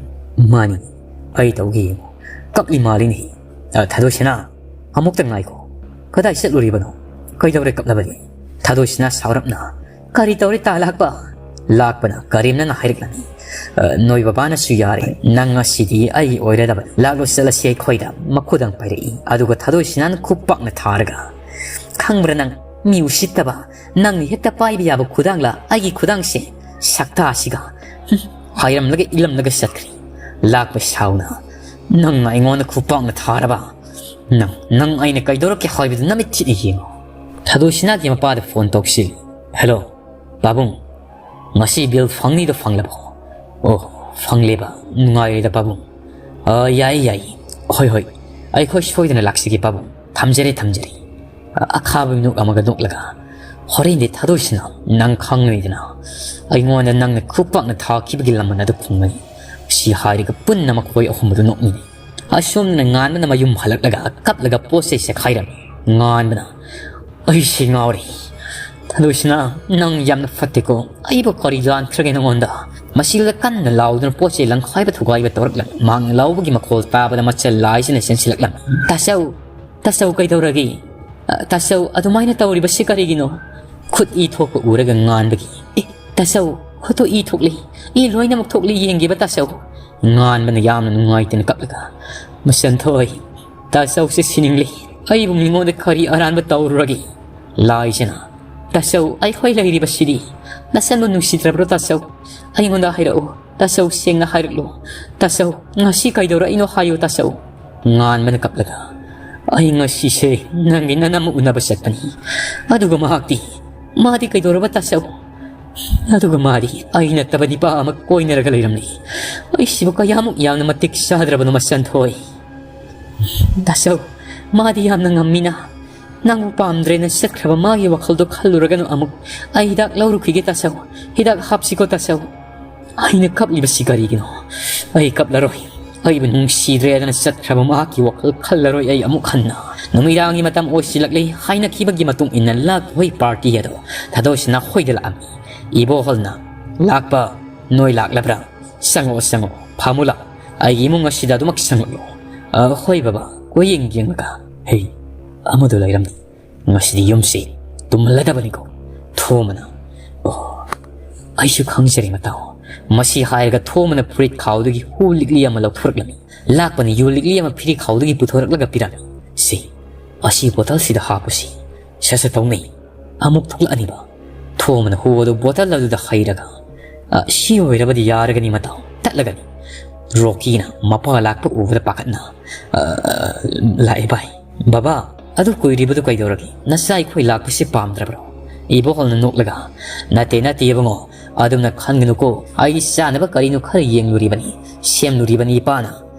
ꯃꯥꯅꯤ, ꯑꯩ ꯇꯧꯒꯦ ꯌꯦꯡꯉꯨ꯫ ꯀꯞꯂꯤ ꯃꯥꯜꯂꯤꯅꯦ꯫ ꯑ, ꯊꯥꯗꯣꯏꯁꯅꯥ, ꯑꯃꯨꯛꯇ ꯉꯥꯏꯈꯣ꯫ ꯀꯗꯥꯏ ꯆꯠꯂꯨꯔꯤꯕꯅꯣ? ꯀꯩꯗꯧꯔꯦ ꯀꯞꯂꯕꯗꯤ? ꯊꯥꯗꯣꯏꯁꯅꯥ ꯁꯥꯎꯔꯞꯅ, ꯀꯔꯤ ꯇꯧꯔꯦ ꯇꯥ ꯂꯥꯛꯄ? ꯂꯥꯛꯄꯅ ꯀꯔꯦꯝꯅꯅ ꯍꯥꯏꯔꯛꯂꯝꯃꯤ꯫ ꯑ, ꯅꯣꯏ ꯕꯕꯥꯅꯁꯨ ꯌꯥꯔꯦ, ꯅꯪ ꯉꯁꯤꯗꯤ ꯑꯩꯒꯤ ꯑꯣꯏꯔꯗꯕꯅꯤ꯫ ꯂꯥꯛꯂꯣ ꯆꯠꯂꯁꯤ ꯑꯩꯈꯣꯏꯗ꯫ ꯃꯈꯨꯗꯪ ꯄꯥꯏꯔꯛꯏ꯫ ꯑꯗꯨꯒ ꯊꯥꯗꯣꯏꯁꯅꯥꯅ ꯈꯨꯞ ꯄꯥꯛꯅ ꯊꯥꯔꯒ, ꯈꯪꯕ꯭ꯔꯥ ꯅꯪ, ꯃꯤ ꯎꯁꯤꯠꯇꯕ, ꯅꯪꯅ ꯍꯦꯛꯇ ꯄꯥꯏꯕ ꯌꯥꯕ ꯈꯨꯗꯥꯡꯂ ꯑꯩꯒꯤ ꯈꯨꯗꯥꯡꯁꯦ? ꯁꯛꯇꯥꯁꯤꯒ꯫ ꯍꯨꯝ, ꯍꯥꯏꯔꯝꯂꯒ ꯏꯜꯂꯝꯂꯒ ꯆꯠꯈ꯭ꯔꯦ꯫ ꯂꯥꯛꯄ ꯁꯥꯎꯅ, ꯅꯪꯅ ꯑꯩꯉꯣꯟꯗ ꯈꯨꯄꯥꯛꯅ ꯊꯥꯔꯕ? ꯅꯪ, ꯅꯪ ꯑꯩꯅ ꯀꯩꯗꯧꯔꯛꯀꯦ ꯍꯥꯏꯕꯗꯨ ꯅꯃꯤꯠ ꯊꯤꯠꯅ ꯌꯦꯡꯉꯨ꯫ ꯊꯥꯗꯣꯏꯁꯅꯥꯒꯤ ꯃꯄꯥꯗ ꯐꯣꯟ ꯇꯧꯁꯤꯜꯂꯤ꯫ ꯍꯦꯜꯂꯣ, ꯄꯥꯕꯨꯡ, ꯉꯁꯤ ꯕꯤꯜ ꯐꯪꯅꯤꯗꯣ ꯐꯪꯂꯕꯣ? ꯑꯣ, ꯐꯪꯂꯦꯕ, ꯅꯨꯡꯉꯥꯏꯔꯦꯗ ꯄꯥꯕꯨꯡ꯫ ꯑ, ꯌꯥꯏ, ꯌꯥꯏ꯫ ꯍꯣꯏ, ꯍꯣꯏ, ꯑꯩꯈꯣꯏ ꯁꯣꯏꯗꯅ ꯂꯥꯛꯆꯒꯦ ꯄꯥꯕꯨꯡ꯫ ꯊꯝꯖꯔꯦ, ꯊꯝꯖꯔꯦ꯫ ꯑ, ꯑꯈꯥꯕ ꯃꯤꯅꯣꯛ ꯑꯃꯒ ꯅꯣꯛꯂꯒ, ꯍꯣꯔꯦꯟꯗꯤ ꯊꯥꯗꯣꯏꯁꯅꯥ, ꯅꯪ ꯈꯪꯂꯣꯏꯗꯅ꯫ ꯑꯩꯉꯣꯟꯗ ꯅꯪꯅ ꯈꯨꯄꯥꯛꯅ ꯊꯥꯈꯤꯕꯒꯤ ꯂꯃꯟ ꯑꯗꯨ ꯐꯪꯒꯅꯤ꯫ ꯁꯤ ꯍꯥꯏꯔꯒ ꯄꯨꯟꯅ ꯃꯈꯣꯏ ꯑꯍꯨꯝ ꯑꯗꯨ ꯅꯣꯛꯃꯤꯟꯅꯩ꯫ ꯑꯁꯣꯝꯗꯅ ꯉꯥꯟꯕꯅ ꯃꯌꯨꯝ ꯍꯜꯂꯛꯂꯒ ꯀꯞꯂꯒ ꯄꯣꯠ ꯆꯩ ꯆꯦꯈꯥꯏꯔꯝꯃꯤ꯫ ꯉꯥꯟꯕꯅ, ꯑꯩꯁꯦ ꯉꯥꯎꯔꯦ꯫ ꯊꯥꯗꯣꯏꯁꯅꯥ, ꯅꯪ ꯌꯥꯝꯅ ꯐꯠꯇꯦꯀꯣ꯫ ꯑꯩꯕꯨ ꯀꯔꯤ ꯂꯥꯟꯈ꯭ꯔꯒꯦ ꯅꯉꯣꯟꯗ? ꯃꯁꯤꯗ ꯀꯟꯅ ꯂꯥꯎꯗꯨꯅ ꯄꯣꯠ ꯆꯩ ꯂꯪꯈꯥꯏꯕ ꯊꯨꯒꯥꯏꯕ ꯇꯧꯔꯛꯂꯝꯃꯤ꯫ ꯃꯍꯥꯛꯅ ꯂꯥꯎꯕꯒꯤ ꯃꯈꯣꯜ ꯇꯥꯕꯗ ꯃꯆꯜ ꯂꯥꯏꯁꯤꯅ ꯆꯦꯟꯁꯤꯜꯂꯛꯂꯝꯃꯤ꯫ ꯇꯥꯆꯧ, ꯇꯥꯆꯧ ꯀꯩꯗꯧꯔꯒꯦ? ꯑ, ꯇꯥꯆꯧ, ꯑꯗꯨꯃꯥꯏꯅ ꯇꯧꯔꯤꯕꯁꯤ ꯀꯔꯤꯒꯤꯅꯣ? ꯈꯨꯠ ꯏ ꯊꯣꯛꯄ ꯎꯔꯒ ꯉꯥꯟꯕꯒꯤ, ꯑꯦ, ꯇꯥꯆꯧ, ꯈꯨꯠꯇꯨ ꯏ ꯊꯣꯛꯂꯤ, ꯏ ꯂꯣꯏꯅꯃꯛ ꯊꯣꯛꯂꯤ, ꯌꯦꯡꯈꯤꯕ ꯇꯥꯆꯧ꯫ ꯉꯥꯟꯕꯅ ꯌꯥꯝꯅ ꯅꯨꯡꯉꯥꯏꯇꯅ ꯀꯞꯂꯒ, "ꯃꯁꯟꯊꯣꯏ, ꯇꯥꯆꯧꯁꯦ ꯁꯤꯅꯤꯡꯂꯤ꯫ ꯑꯩꯕꯨ ꯃꯤꯉꯣꯟꯗ ꯀꯔꯤ ꯑꯔꯥꯟꯕ ꯇꯧꯔꯨꯔꯒꯦ?" ꯂꯥꯏꯖꯅ, "ꯇꯥꯆꯧ, ꯑꯩꯈꯣꯏ ꯂꯩꯔꯤꯕꯁꯤꯗꯤ꯫ ꯅꯁꯟꯕꯨ ꯅꯨꯡꯁꯤꯗ꯭ꯔꯕ꯭ꯔꯣ ꯇꯥꯆꯧ? ꯑꯩꯉꯣꯟꯗ ꯍꯥꯏꯔꯛꯎ꯫ ꯇꯥꯆꯧ, ꯁꯦꯡꯅ ꯍꯥꯏꯔꯛꯂꯨ꯫ ꯇꯥꯆꯧ, ꯉꯁꯤ ꯀꯩꯗꯧꯔꯛꯏꯅꯣ ꯍꯥꯏꯌꯨ ꯇꯥꯆꯧ꯫" ꯉꯥꯟꯕꯅ ꯀꯞꯂꯒ, "ꯑꯩ ꯉꯁꯤꯁꯦ ꯅꯪꯒꯤ ꯅꯅꯝ ꯎꯅꯕ ꯆꯠꯄꯅꯤ꯫ ꯑꯗꯨꯒ ꯃꯍꯥꯛꯇꯤ, ꯃꯥꯗꯤ ꯀꯩꯗꯧꯔꯕ ꯇꯥꯆꯧ? ꯑꯗꯨꯒ ꯃꯥꯗꯤ ꯑꯩ ꯅꯠꯇꯕ ꯅꯤꯄꯥ ꯑꯃ ꯀꯣꯏꯅꯔꯒ ꯂꯩꯔꯝꯂꯤ꯫ ꯑꯩꯁꯤꯕꯨ ꯀꯌꯥꯃꯨꯛ ꯌꯥꯝꯅ ꯃꯇꯤꯛ ꯆꯥꯗ꯭ꯔꯕꯅꯣ ꯃꯁꯟꯊꯣꯏ꯫ ꯇꯥꯆꯧ, ꯃꯥꯗꯤ ꯌꯥꯝꯅ ꯉꯝꯃꯤꯅ꯫ ꯅꯪꯕꯨ ꯄꯥꯝꯗ꯭ꯔꯦꯅ ꯆꯠꯈ꯭ꯔꯕ ꯃꯥꯒꯤ ꯋꯥꯈꯜꯗꯣ ꯈꯜꯂꯨꯔꯒꯅꯨ ꯑꯃꯨꯛ꯫ ꯑꯩ ꯍꯤꯗꯥꯛ ꯂꯧꯔꯨꯈꯤꯒꯦ ꯇꯥꯆꯧ꯫ ꯍꯤꯗꯥꯛ ꯍꯥꯞꯁꯤꯀꯣ ꯇꯥꯆꯧ꯫" "ꯑꯩꯅ ꯀꯞꯂꯤꯕꯁꯤ ꯀꯔꯤꯒꯤꯅꯣ? ꯑꯩ ꯀꯞꯂꯔꯣꯏ꯫ ꯑꯩꯕꯨ ꯅꯨꯡꯁꯤꯗ꯭ꯔꯦꯗꯅ ꯆꯠꯈ꯭ꯔꯕ ꯃꯍꯥꯛꯀꯤ ꯋꯥꯈꯜ ꯈꯜꯂꯔꯣꯏ ꯑꯩ ꯑꯃꯨꯛ ꯍꯟꯅ꯫" ꯅꯨꯃꯤꯗꯥꯡꯒꯤ ꯃꯇꯝ ꯑꯣꯏꯁꯤꯜꯂꯛꯂꯤ꯫ ꯍꯥꯏꯅꯈꯤꯕꯒꯤ ꯃꯇꯨꯡ ꯏꯟꯅ ꯂꯥꯛꯄ ꯍꯣꯏ ꯄꯥꯔꯇꯤ ꯑꯗꯣ ꯊꯥꯗꯣꯏꯁꯅꯥ ꯍꯣꯏꯗ ꯂꯥꯛꯑꯝꯃꯤ꯫ ꯏꯕꯣꯍꯜꯅ, "ꯂꯥꯛꯄ, ꯅꯣꯏ ꯂꯥꯛꯂꯕ꯭ꯔꯥ? ꯆꯪꯉꯛꯑꯣ, ꯆꯪꯉꯛꯑꯣ꯫ ꯐꯝꯃꯨ ꯂꯥꯛꯑꯣ꯫ ꯑꯩꯒꯤ ꯏꯃꯨꯡ ꯑꯁꯤꯗ ꯑꯗꯨꯃꯛ ꯆꯪꯉꯛꯂꯣ꯫" "ꯑ, ꯍꯣꯏ ꯕꯕꯥ꯫" ꯀꯣꯏꯌꯦꯡ ꯌꯦꯡꯂꯒ, "ꯍꯩ, ꯑꯃꯗꯣ ꯂꯩꯔꯝꯗꯦ꯫ ꯉꯁꯤꯗꯤ ꯌꯨꯝꯁꯤ ꯇꯨꯝꯍꯜꯂꯗꯕꯅꯤꯀꯣ꯫" ꯊꯣꯃꯅ, "ꯑꯣ, ꯑꯩꯁꯨ ꯈꯪꯖꯔꯦ ꯃꯇꯥꯎ꯫" ꯃꯁꯤ ꯍꯥꯏꯔꯒ ꯊꯣꯃꯅ ꯐꯨꯔꯤꯠ ꯈꯥꯎꯗꯒꯤ ꯍꯨ ꯂꯤꯛꯂꯤ ꯑꯃ ꯂꯧꯊꯣꯔꯛꯂꯝꯃꯤ꯫ ꯂꯥꯛꯄꯅ ꯌꯨ ꯂꯤꯛꯂꯤ ꯑꯃ ꯐꯤꯔꯤ ꯈꯥꯎꯗꯒꯤ ꯄꯨꯊꯣꯔꯛꯂꯒ ꯄꯤꯔꯝꯃꯤ꯫ "ꯁꯤ, ꯑꯁꯤ ꯕꯣꯇꯜꯁꯤꯗ ꯍꯥꯞꯄꯨꯁꯤ꯫ ꯁꯠ ꯁꯠ ꯇꯧꯅꯩ꯫ ꯑꯃꯨꯛ ꯊꯣꯛꯂꯛꯑꯅꯤꯕ꯫" ꯊꯣꯃꯅ ꯍꯨ ꯑꯗꯨ ꯕꯣꯇꯜ ꯑꯗꯨꯗ ꯍꯩꯔꯒ, "ꯑ, ꯁꯤ ꯑꯣꯏꯔꯕꯗꯤ ꯌꯥꯔꯒꯅꯤ ꯃꯇꯥꯎ, ꯇꯠꯂꯒꯅꯤ꯫" ꯔꯣꯀꯤꯅ ꯃꯄꯥ ꯂꯥꯛꯄ ꯎꯕꯗ ꯄꯥꯈꯠꯅ, "ꯑ, ꯂꯥꯛꯑꯦ ꯚꯥꯏ꯫ ꯕꯕꯥ, ꯑꯗꯨ ꯀꯨꯏꯔꯤꯕꯗꯨ ꯀꯩꯗꯧꯔꯒꯦ? ꯅꯆꯥ ꯑꯩꯈꯣꯏ ꯂꯥꯛꯄꯁꯤ ꯄꯥꯝꯗ꯭ꯔꯕ꯭ꯔꯣ?" ꯏꯕꯣꯍꯜꯅ ꯅꯣꯛꯂꯒ, "ꯅꯠꯇꯦ, ꯅꯠꯇꯦ ꯏꯕꯨꯡꯉꯣ, ꯑꯗꯨꯝꯅ ꯈꯟꯒꯅꯨꯀꯣ꯫ ꯑꯩꯗꯤ ꯆꯥꯅꯕ ꯀꯔꯤꯅꯣ ꯈꯔ ꯌꯦꯡꯂꯨꯔꯤꯕꯅꯤ, ꯁꯦꯝꯂꯨꯔꯤꯕꯅꯤ ꯏꯄꯥꯅ꯫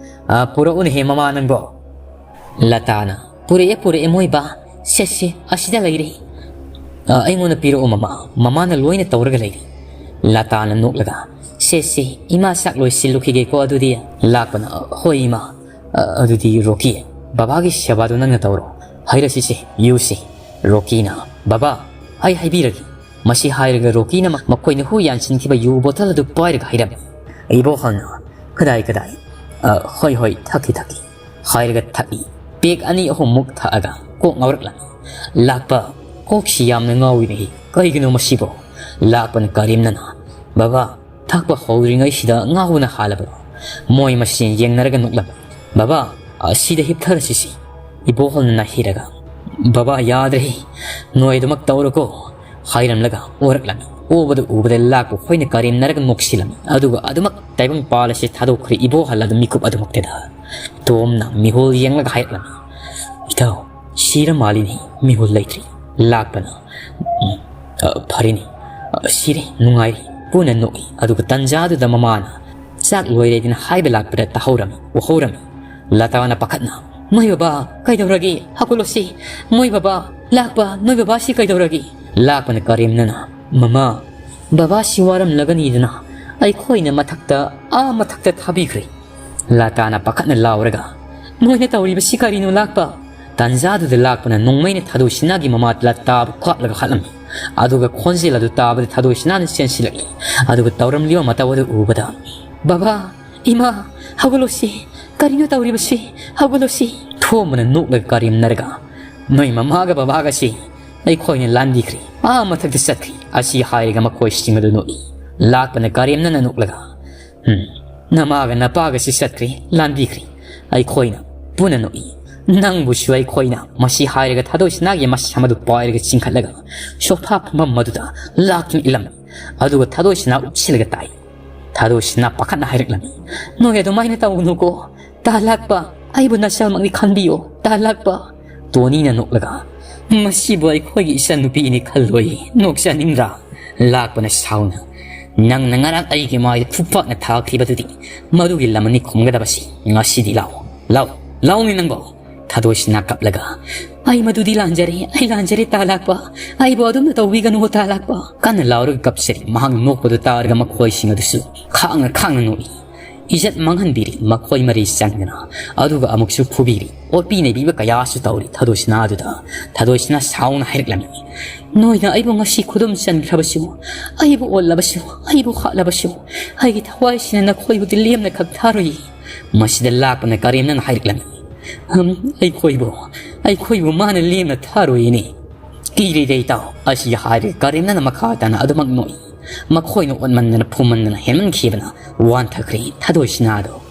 ꯑ, ꯄꯨꯔꯛꯎꯅꯦꯍꯦ ꯃꯃꯥ ꯅꯪꯕꯣ꯫" ꯂꯇꯥꯅ, "ꯄꯨꯔꯛꯑꯦ, ꯄꯨꯔꯛꯑꯦ ꯃꯣꯏ ꯕꯥ꯫ ꯁꯦ, ꯁꯦ, ꯑꯁꯤꯗ ꯂꯩꯔꯦ꯫ ꯑ, ꯑꯩꯉꯣꯟꯗ ꯄꯤꯔꯛꯑꯣ ꯃꯃꯥ꯫ ꯃꯃꯥꯅ ꯂꯣꯏꯅ ꯇꯧꯔꯒ ꯂꯩꯔꯦ꯫" ꯂꯇꯥꯅ ꯅꯣꯛꯂꯒ, "ꯁꯦ, ꯁꯦ, ꯏꯃꯥ ꯆꯥꯛ ꯂꯣꯏꯁꯤꯜꯂꯨꯈꯤꯒꯦꯀꯣ ꯑꯗꯨꯗꯤ꯫" ꯂꯥꯛꯄꯅ, "ꯍꯣꯏ ꯏꯃꯥ꯫ ꯑ, ꯑꯗꯨꯗꯤ ꯔꯣꯀꯤ, ꯕꯕꯥꯒꯤ ꯁꯦꯕꯥꯗꯨ ꯅꯪꯅ ꯇꯧꯔꯣ꯫ ꯍꯩꯔꯁꯤꯁꯦ, ꯌꯨꯁꯦ꯫" ꯔꯣꯀꯤꯅ, "ꯕꯕꯥ, ꯑꯩ ꯍꯥꯏꯕꯤꯔꯒꯦ꯫" ꯃꯁꯤ ꯍꯥꯏꯔꯒ ꯔꯣꯀꯤꯅ ꯃ-, ꯃꯈꯣꯏꯅ ꯍꯨ ꯌꯥꯟꯁꯤꯟꯈꯤꯕ ꯌꯨ ꯕꯣꯇꯜ ꯑꯗꯨ ꯄꯥꯏꯔꯒ ꯍꯥꯏꯔꯝꯃꯤ꯫ ꯏꯕꯣꯍꯜꯅ, "ꯀꯗꯥꯏ, ꯀꯗꯥꯏ?" "ꯑ, ꯍꯣꯏ, ꯍꯣꯏ, ꯊꯛꯀꯦ, ꯊꯛꯀꯦ꯫" ꯍꯥꯏꯔꯒ ꯊꯛꯏ꯫ ꯄꯦꯛ ꯑꯅꯤ ꯑꯍꯨꯝꯃꯨꯛ ꯊꯛꯑꯒ ꯀꯣꯛ ꯉꯥꯎꯔꯛꯂꯝꯃꯤ꯫ ꯂꯥꯛꯄ, "ꯀꯣꯛꯁꯤ ꯌꯥꯝꯅ ꯉꯥꯎꯏꯅꯦꯍꯦ, ꯀꯔꯤꯒꯤꯅꯣ ꯃꯁꯤꯕꯣ?" ꯂꯥꯛꯄꯅ ꯀꯔꯤꯝꯅꯅ, "ꯕꯕꯥ, ꯊꯛꯄ ꯍꯧꯗ꯭ꯔꯤꯉꯩꯁꯤꯗ ꯉꯥꯎꯕꯅ ꯍꯥꯜꯂꯕ꯭ꯔꯣ?" ꯃꯣꯏ ꯃꯁꯦꯟ ꯌꯦꯡꯅꯔꯒ ꯅꯣꯛꯂꯝꯃꯤ꯫ "ꯕꯕꯥ, ꯑꯁꯤꯗ ꯍꯤꯞꯊꯔꯁꯤꯁꯤ", ꯏꯕꯣꯍꯜꯅ ꯅꯥꯍꯤꯔꯒ꯫ "ꯕꯕꯥ, ꯌꯥꯗ꯭ꯔꯦ, ꯅꯣꯏ ꯑꯗꯨꯃꯛ ꯇꯧꯔꯣꯀꯣ", ꯍꯥꯏꯔꯝꯂꯒ ꯑꯣꯔꯛꯂꯝꯃꯤ꯫ ꯑꯣꯕꯗ ꯎꯕꯗ ꯂꯥꯛꯄ ꯈꯣꯏꯅ ꯀꯔꯦꯝꯅꯔꯒ ꯅꯣꯛꯁꯤꯜꯂꯝꯃꯤ꯫ ꯑꯗꯨꯒ ꯑꯗꯨꯃꯛ ꯇꯥꯏꯕꯪ ꯄꯥꯜ ꯑꯁꯤ ꯊꯥꯗꯣꯛꯈ꯭ꯔꯦ ꯏꯕꯣꯍꯜ ꯑꯗꯨ ꯃꯤꯀꯨꯞ ꯑꯗꯨꯃꯛꯇꯗ꯫ ꯇꯣꯝꯅ ꯃꯤꯍꯨꯜ ꯌꯦꯡꯂꯒ ꯍꯥꯏꯔꯛꯂꯝꯃꯤ, "ꯏꯇꯥꯎ, ꯁꯤꯔ ꯃꯥꯜꯂꯤꯅꯤ, ꯃꯤꯍꯨꯜ ꯂꯩꯇ꯭ꯔꯤ"꯫ ꯂꯥꯛꯄꯅ, "ꯎꯝ, ꯑ, ꯐꯔꯦꯅꯦ, ꯑ, ꯁꯤꯔꯦ, ꯅꯨꯡꯉꯥꯏꯔꯦ, ꯄꯨꯟꯅ ꯅꯣꯛꯏ"꯫ ꯑꯗꯨꯒ ꯇꯟꯖꯥꯗꯨꯗ ꯃꯃꯥꯅ ꯆꯥꯛ ꯂꯣꯏꯔꯦꯗꯅ ꯍꯥꯏꯕ ꯂꯥꯛꯄꯗ ꯇꯥꯍꯧꯔꯝꯃꯤ, ꯎꯍꯧꯔꯝꯃꯤ꯫ ꯂꯇꯥꯅ ꯄꯥꯈꯠꯅ, "ꯃꯣꯏ ꯕꯕꯥ, ꯀꯩꯗꯧꯔꯒꯦ? ꯍꯧꯒꯠꯂꯣꯁꯤ, ꯃꯣꯏ ꯕꯕꯥ, ꯂꯥꯛꯄ, ꯅꯣꯏ ꯕꯕꯥꯁꯤ ꯀꯩꯗꯧꯔꯒꯦ?" ꯂꯥꯛꯄꯅ ꯀꯔꯦꯝꯅꯅ, "ꯃꯃꯥ, ꯕꯕꯥꯁꯤ ꯋꯥꯔꯝꯂꯒꯅꯤꯗꯅ ꯑꯩꯈꯣꯏꯅ ꯃꯊꯛꯇ, ꯑꯥ ꯃꯊꯛꯇ ꯊꯥꯕꯤꯈ꯭ꯔꯦ"꯫ ꯂꯇꯥꯅ ꯄꯥꯈꯠꯅ ꯂꯥꯎꯔꯒ, "ꯃꯣꯏꯅ ꯇꯧꯔꯤꯕꯁꯤ ꯀꯔꯤꯅꯣ ꯂꯥꯛꯄ?" ꯇꯥꯟꯖꯥꯗꯨꯗ ꯂꯥꯛꯄꯅ ꯅꯣꯡꯃꯩꯅ ꯊꯥꯗꯣꯏ ꯁꯤꯅꯥꯒꯤ ꯃꯃꯥ ꯂꯇꯥꯕꯨ ꯀꯥꯞꯂꯒ ꯍꯥꯠꯂꯝꯃꯤ꯫ ꯑꯗꯨꯒ ꯈꯣꯟꯖꯦꯜ ꯑꯗꯨ ꯇꯥꯕꯗ ꯊꯥꯗꯣꯏ ꯁꯤꯅꯥꯅ ꯆꯦꯟꯁꯤꯜꯂꯛꯏ꯫ ꯑꯗꯨꯒ ꯇꯧꯔꯝꯂꯤꯕ ꯃꯇꯧ ꯑꯗꯨ ꯎꯕꯗ, "ꯕꯕꯥ, ꯏꯃꯥ, ꯍꯧꯒꯠꯂꯣꯁꯤ, ꯀꯔꯤꯅꯣ ꯇꯧꯔꯤꯕꯁꯤ? ꯍꯧꯒꯠꯂꯣꯁꯤ!" ꯊꯣꯝꯕꯅ ꯅꯣꯛꯂꯒ ꯀꯔꯦꯝꯅꯔꯒ, "ꯅꯣꯏ ꯃꯃꯥꯒ ꯕꯕꯥꯒꯁꯤ ꯑꯩꯈꯣꯏꯅ ꯂꯥꯟꯕꯤꯈ꯭ꯔꯦ, ꯑꯥ ꯃꯊꯛꯇ ꯆꯠꯈ꯭ꯔꯦ" ꯑꯁꯤ ꯍꯥꯏꯔꯒ ꯃꯈꯣꯏꯁꯤꯡ ꯑꯗꯨ ꯅꯣꯛꯏ꯫ ꯂꯥꯛꯄꯅ ꯀꯔꯦꯝꯅꯅ ꯅꯣꯛꯂꯒ, "ꯎꯝ, ꯅꯃꯥꯒ ꯅꯄꯥꯒꯁꯤ ꯆꯠꯈ꯭ꯔꯦ, ꯂꯥꯟꯕꯤꯈ꯭ꯔꯦ꯫ ꯑꯩꯈꯣꯏꯅ ꯄꯨꯟꯅ ꯅꯣꯛꯏ꯫ ꯅꯪꯕꯨꯁꯨ ꯑꯩꯈꯣꯏꯅ", ꯃꯁꯤ ꯍꯥꯏꯔꯒ ꯊꯥꯗꯣꯏ ꯁꯤꯅꯥꯒꯤ ꯃꯁꯝ ꯑꯗꯨ ꯄꯥꯏꯔꯒ ꯆꯤꯡꯈꯠꯂꯒ ꯁꯣꯐꯥ ꯐꯝꯐꯝ ꯑꯗꯨꯗ ꯂꯥꯛꯇꯨꯅ ꯏꯜꯂꯝꯃꯤ꯫ ꯑꯗꯨꯒ ꯊꯥꯗꯣꯏ ꯁꯤꯅꯥ ꯎꯞꯁꯤꯜꯂꯒ ꯇꯥꯏ꯫ ꯊꯥꯗꯣꯏ ꯁꯤꯅꯥ ꯄꯥꯈꯠꯅ ꯍꯥꯏꯔꯛꯂꯝꯃꯤ, "ꯅꯣꯏ ꯑꯗꯨꯃꯥꯏꯅ ꯇꯧꯒꯅꯨꯀꯣ, ꯇꯥ ꯂꯥꯛꯄ, ꯑꯩꯕꯨ ꯅꯆꯥꯃꯛꯅꯤ ꯈꯟꯕꯤꯌꯣ, ꯇꯥ ꯂꯥꯛꯄ"꯫ ꯇꯣꯅꯤꯅ ꯅꯣꯛꯂꯒ, "ꯃꯁꯤꯕꯨ ꯑꯩꯈꯣꯏꯒꯤ ꯏꯆꯟꯅꯨꯄꯤꯅꯤ ꯈꯜꯂꯣꯏ, ꯅꯣꯛꯆꯅꯤꯡꯗ꯭ꯔꯥ?" ꯂꯥꯛꯄꯅ ꯁꯥꯎꯅ, "ꯅꯪꯅ ꯉꯔꯥꯡ ꯑꯩꯒꯤ ꯃꯥꯏꯗ ꯈꯨꯄꯥꯛꯅ ꯊꯥꯈꯤꯕꯗꯨꯗꯤ ꯃꯗꯨꯒꯤ ꯂꯃꯟꯅꯤ ꯈꯨꯝꯒꯗꯕꯁꯤ꯫ ꯉꯁꯤꯗꯤ ꯂꯥꯎ, ꯂꯥꯎ, ꯂꯥꯎꯅꯤ ꯅꯪꯕꯣ!" ꯊꯥꯗꯣꯏ ꯁꯤꯅꯥ ꯀꯞꯂꯒ, "ꯑꯩ ꯃꯗꯨꯗꯤ ꯂꯥꯟꯖꯔꯦ, ꯑꯩ ꯂꯥꯟꯖꯔꯦ, ꯇꯥ ꯂꯥꯛꯄ꯫ ꯑꯩꯕꯨ ꯑꯗꯨꯝꯅ ꯇꯧꯕꯤꯒꯅꯨ, ꯇꯥ ꯂꯥꯛꯄ"꯫ ꯀꯟꯅ ꯂꯥꯎꯔꯒ ꯀꯞꯆꯔꯤ꯫ ꯃꯍꯥꯛ ꯅꯣꯛꯄꯗꯨ ꯇꯥꯔꯒ ꯃꯈꯣꯏꯁꯤꯡ ꯑꯗꯨꯁꯨ ꯈꯥꯡꯅ ꯈꯥꯡꯅ ꯅꯣꯛꯏ꯫ ꯏꯖꯠ ꯃꯥꯡꯍꯟꯕꯤꯔꯤ ꯃꯈꯣꯏ ꯃꯔꯤ ꯆꯪꯗꯅ, ꯑꯗꯨꯒ ꯑꯃꯨꯛꯁꯨ ꯐꯨꯕꯤꯔꯤ꯫ ꯑꯣꯠꯄꯤ ꯅꯩꯕꯤꯕ ꯀꯌꯥꯁꯨ ꯇꯧꯔꯤ ꯊꯥꯗꯣꯏ ꯁꯤꯅꯥ ꯑꯗꯨꯗ꯫ ꯊꯥꯗꯣꯏ ꯁꯤꯅꯥ ꯁꯥꯎꯅ ꯍꯥꯏꯔꯛꯂꯝꯃꯤ, "ꯅꯣꯏꯅ ꯑꯩꯕꯨ ꯉꯁꯤ ꯈꯨꯗꯨꯝ ꯆꯟꯈ꯭ꯔꯕꯁꯨ, ꯑꯩꯕꯨ ꯑꯣꯠꯂꯕꯁꯨ, ꯑꯩꯕꯨ ꯍꯥꯠꯂꯕꯁꯨ, ꯑꯩꯒꯤ ꯊꯋꯥꯏꯁꯤꯅ ꯅꯈꯣꯏꯕꯨꯗꯤ ꯂꯦꯝꯅ ꯈꯛ ꯊꯥꯔꯣꯏ"꯫ ꯃꯁꯤꯗ ꯂꯥꯛꯄꯅ ꯀꯔꯦꯝꯅꯅ ꯍꯥꯏꯔꯛꯂꯝꯃꯤ, "ꯍꯝ, ꯑꯩꯈꯣꯏꯕꯨ, ꯑꯩꯈꯣꯏꯕꯨ ꯃꯥꯅ ꯂꯦꯝꯅ ꯊꯥꯔꯣꯏꯅꯦ꯫ ꯀꯤꯔꯤꯗ ꯏꯇꯥꯎ?" ꯑꯁꯤ ꯍꯥꯏꯔꯦ ꯀꯔꯦꯝꯅꯅ ꯃꯈꯥ ꯇꯥꯅ ꯑꯗꯨꯃꯛ ꯅꯣꯛꯏ꯫ ꯃꯈꯣꯏꯅ ꯑꯣꯠꯃꯟꯗꯅ ꯐꯨꯃꯟꯗꯅ ꯍꯦꯟꯃꯟꯈꯤꯕꯅ ꯋꯥꯟꯊꯈ꯭ꯔꯦ ꯊꯥꯗꯣꯏ ꯁꯤꯅꯥꯗꯣ꯫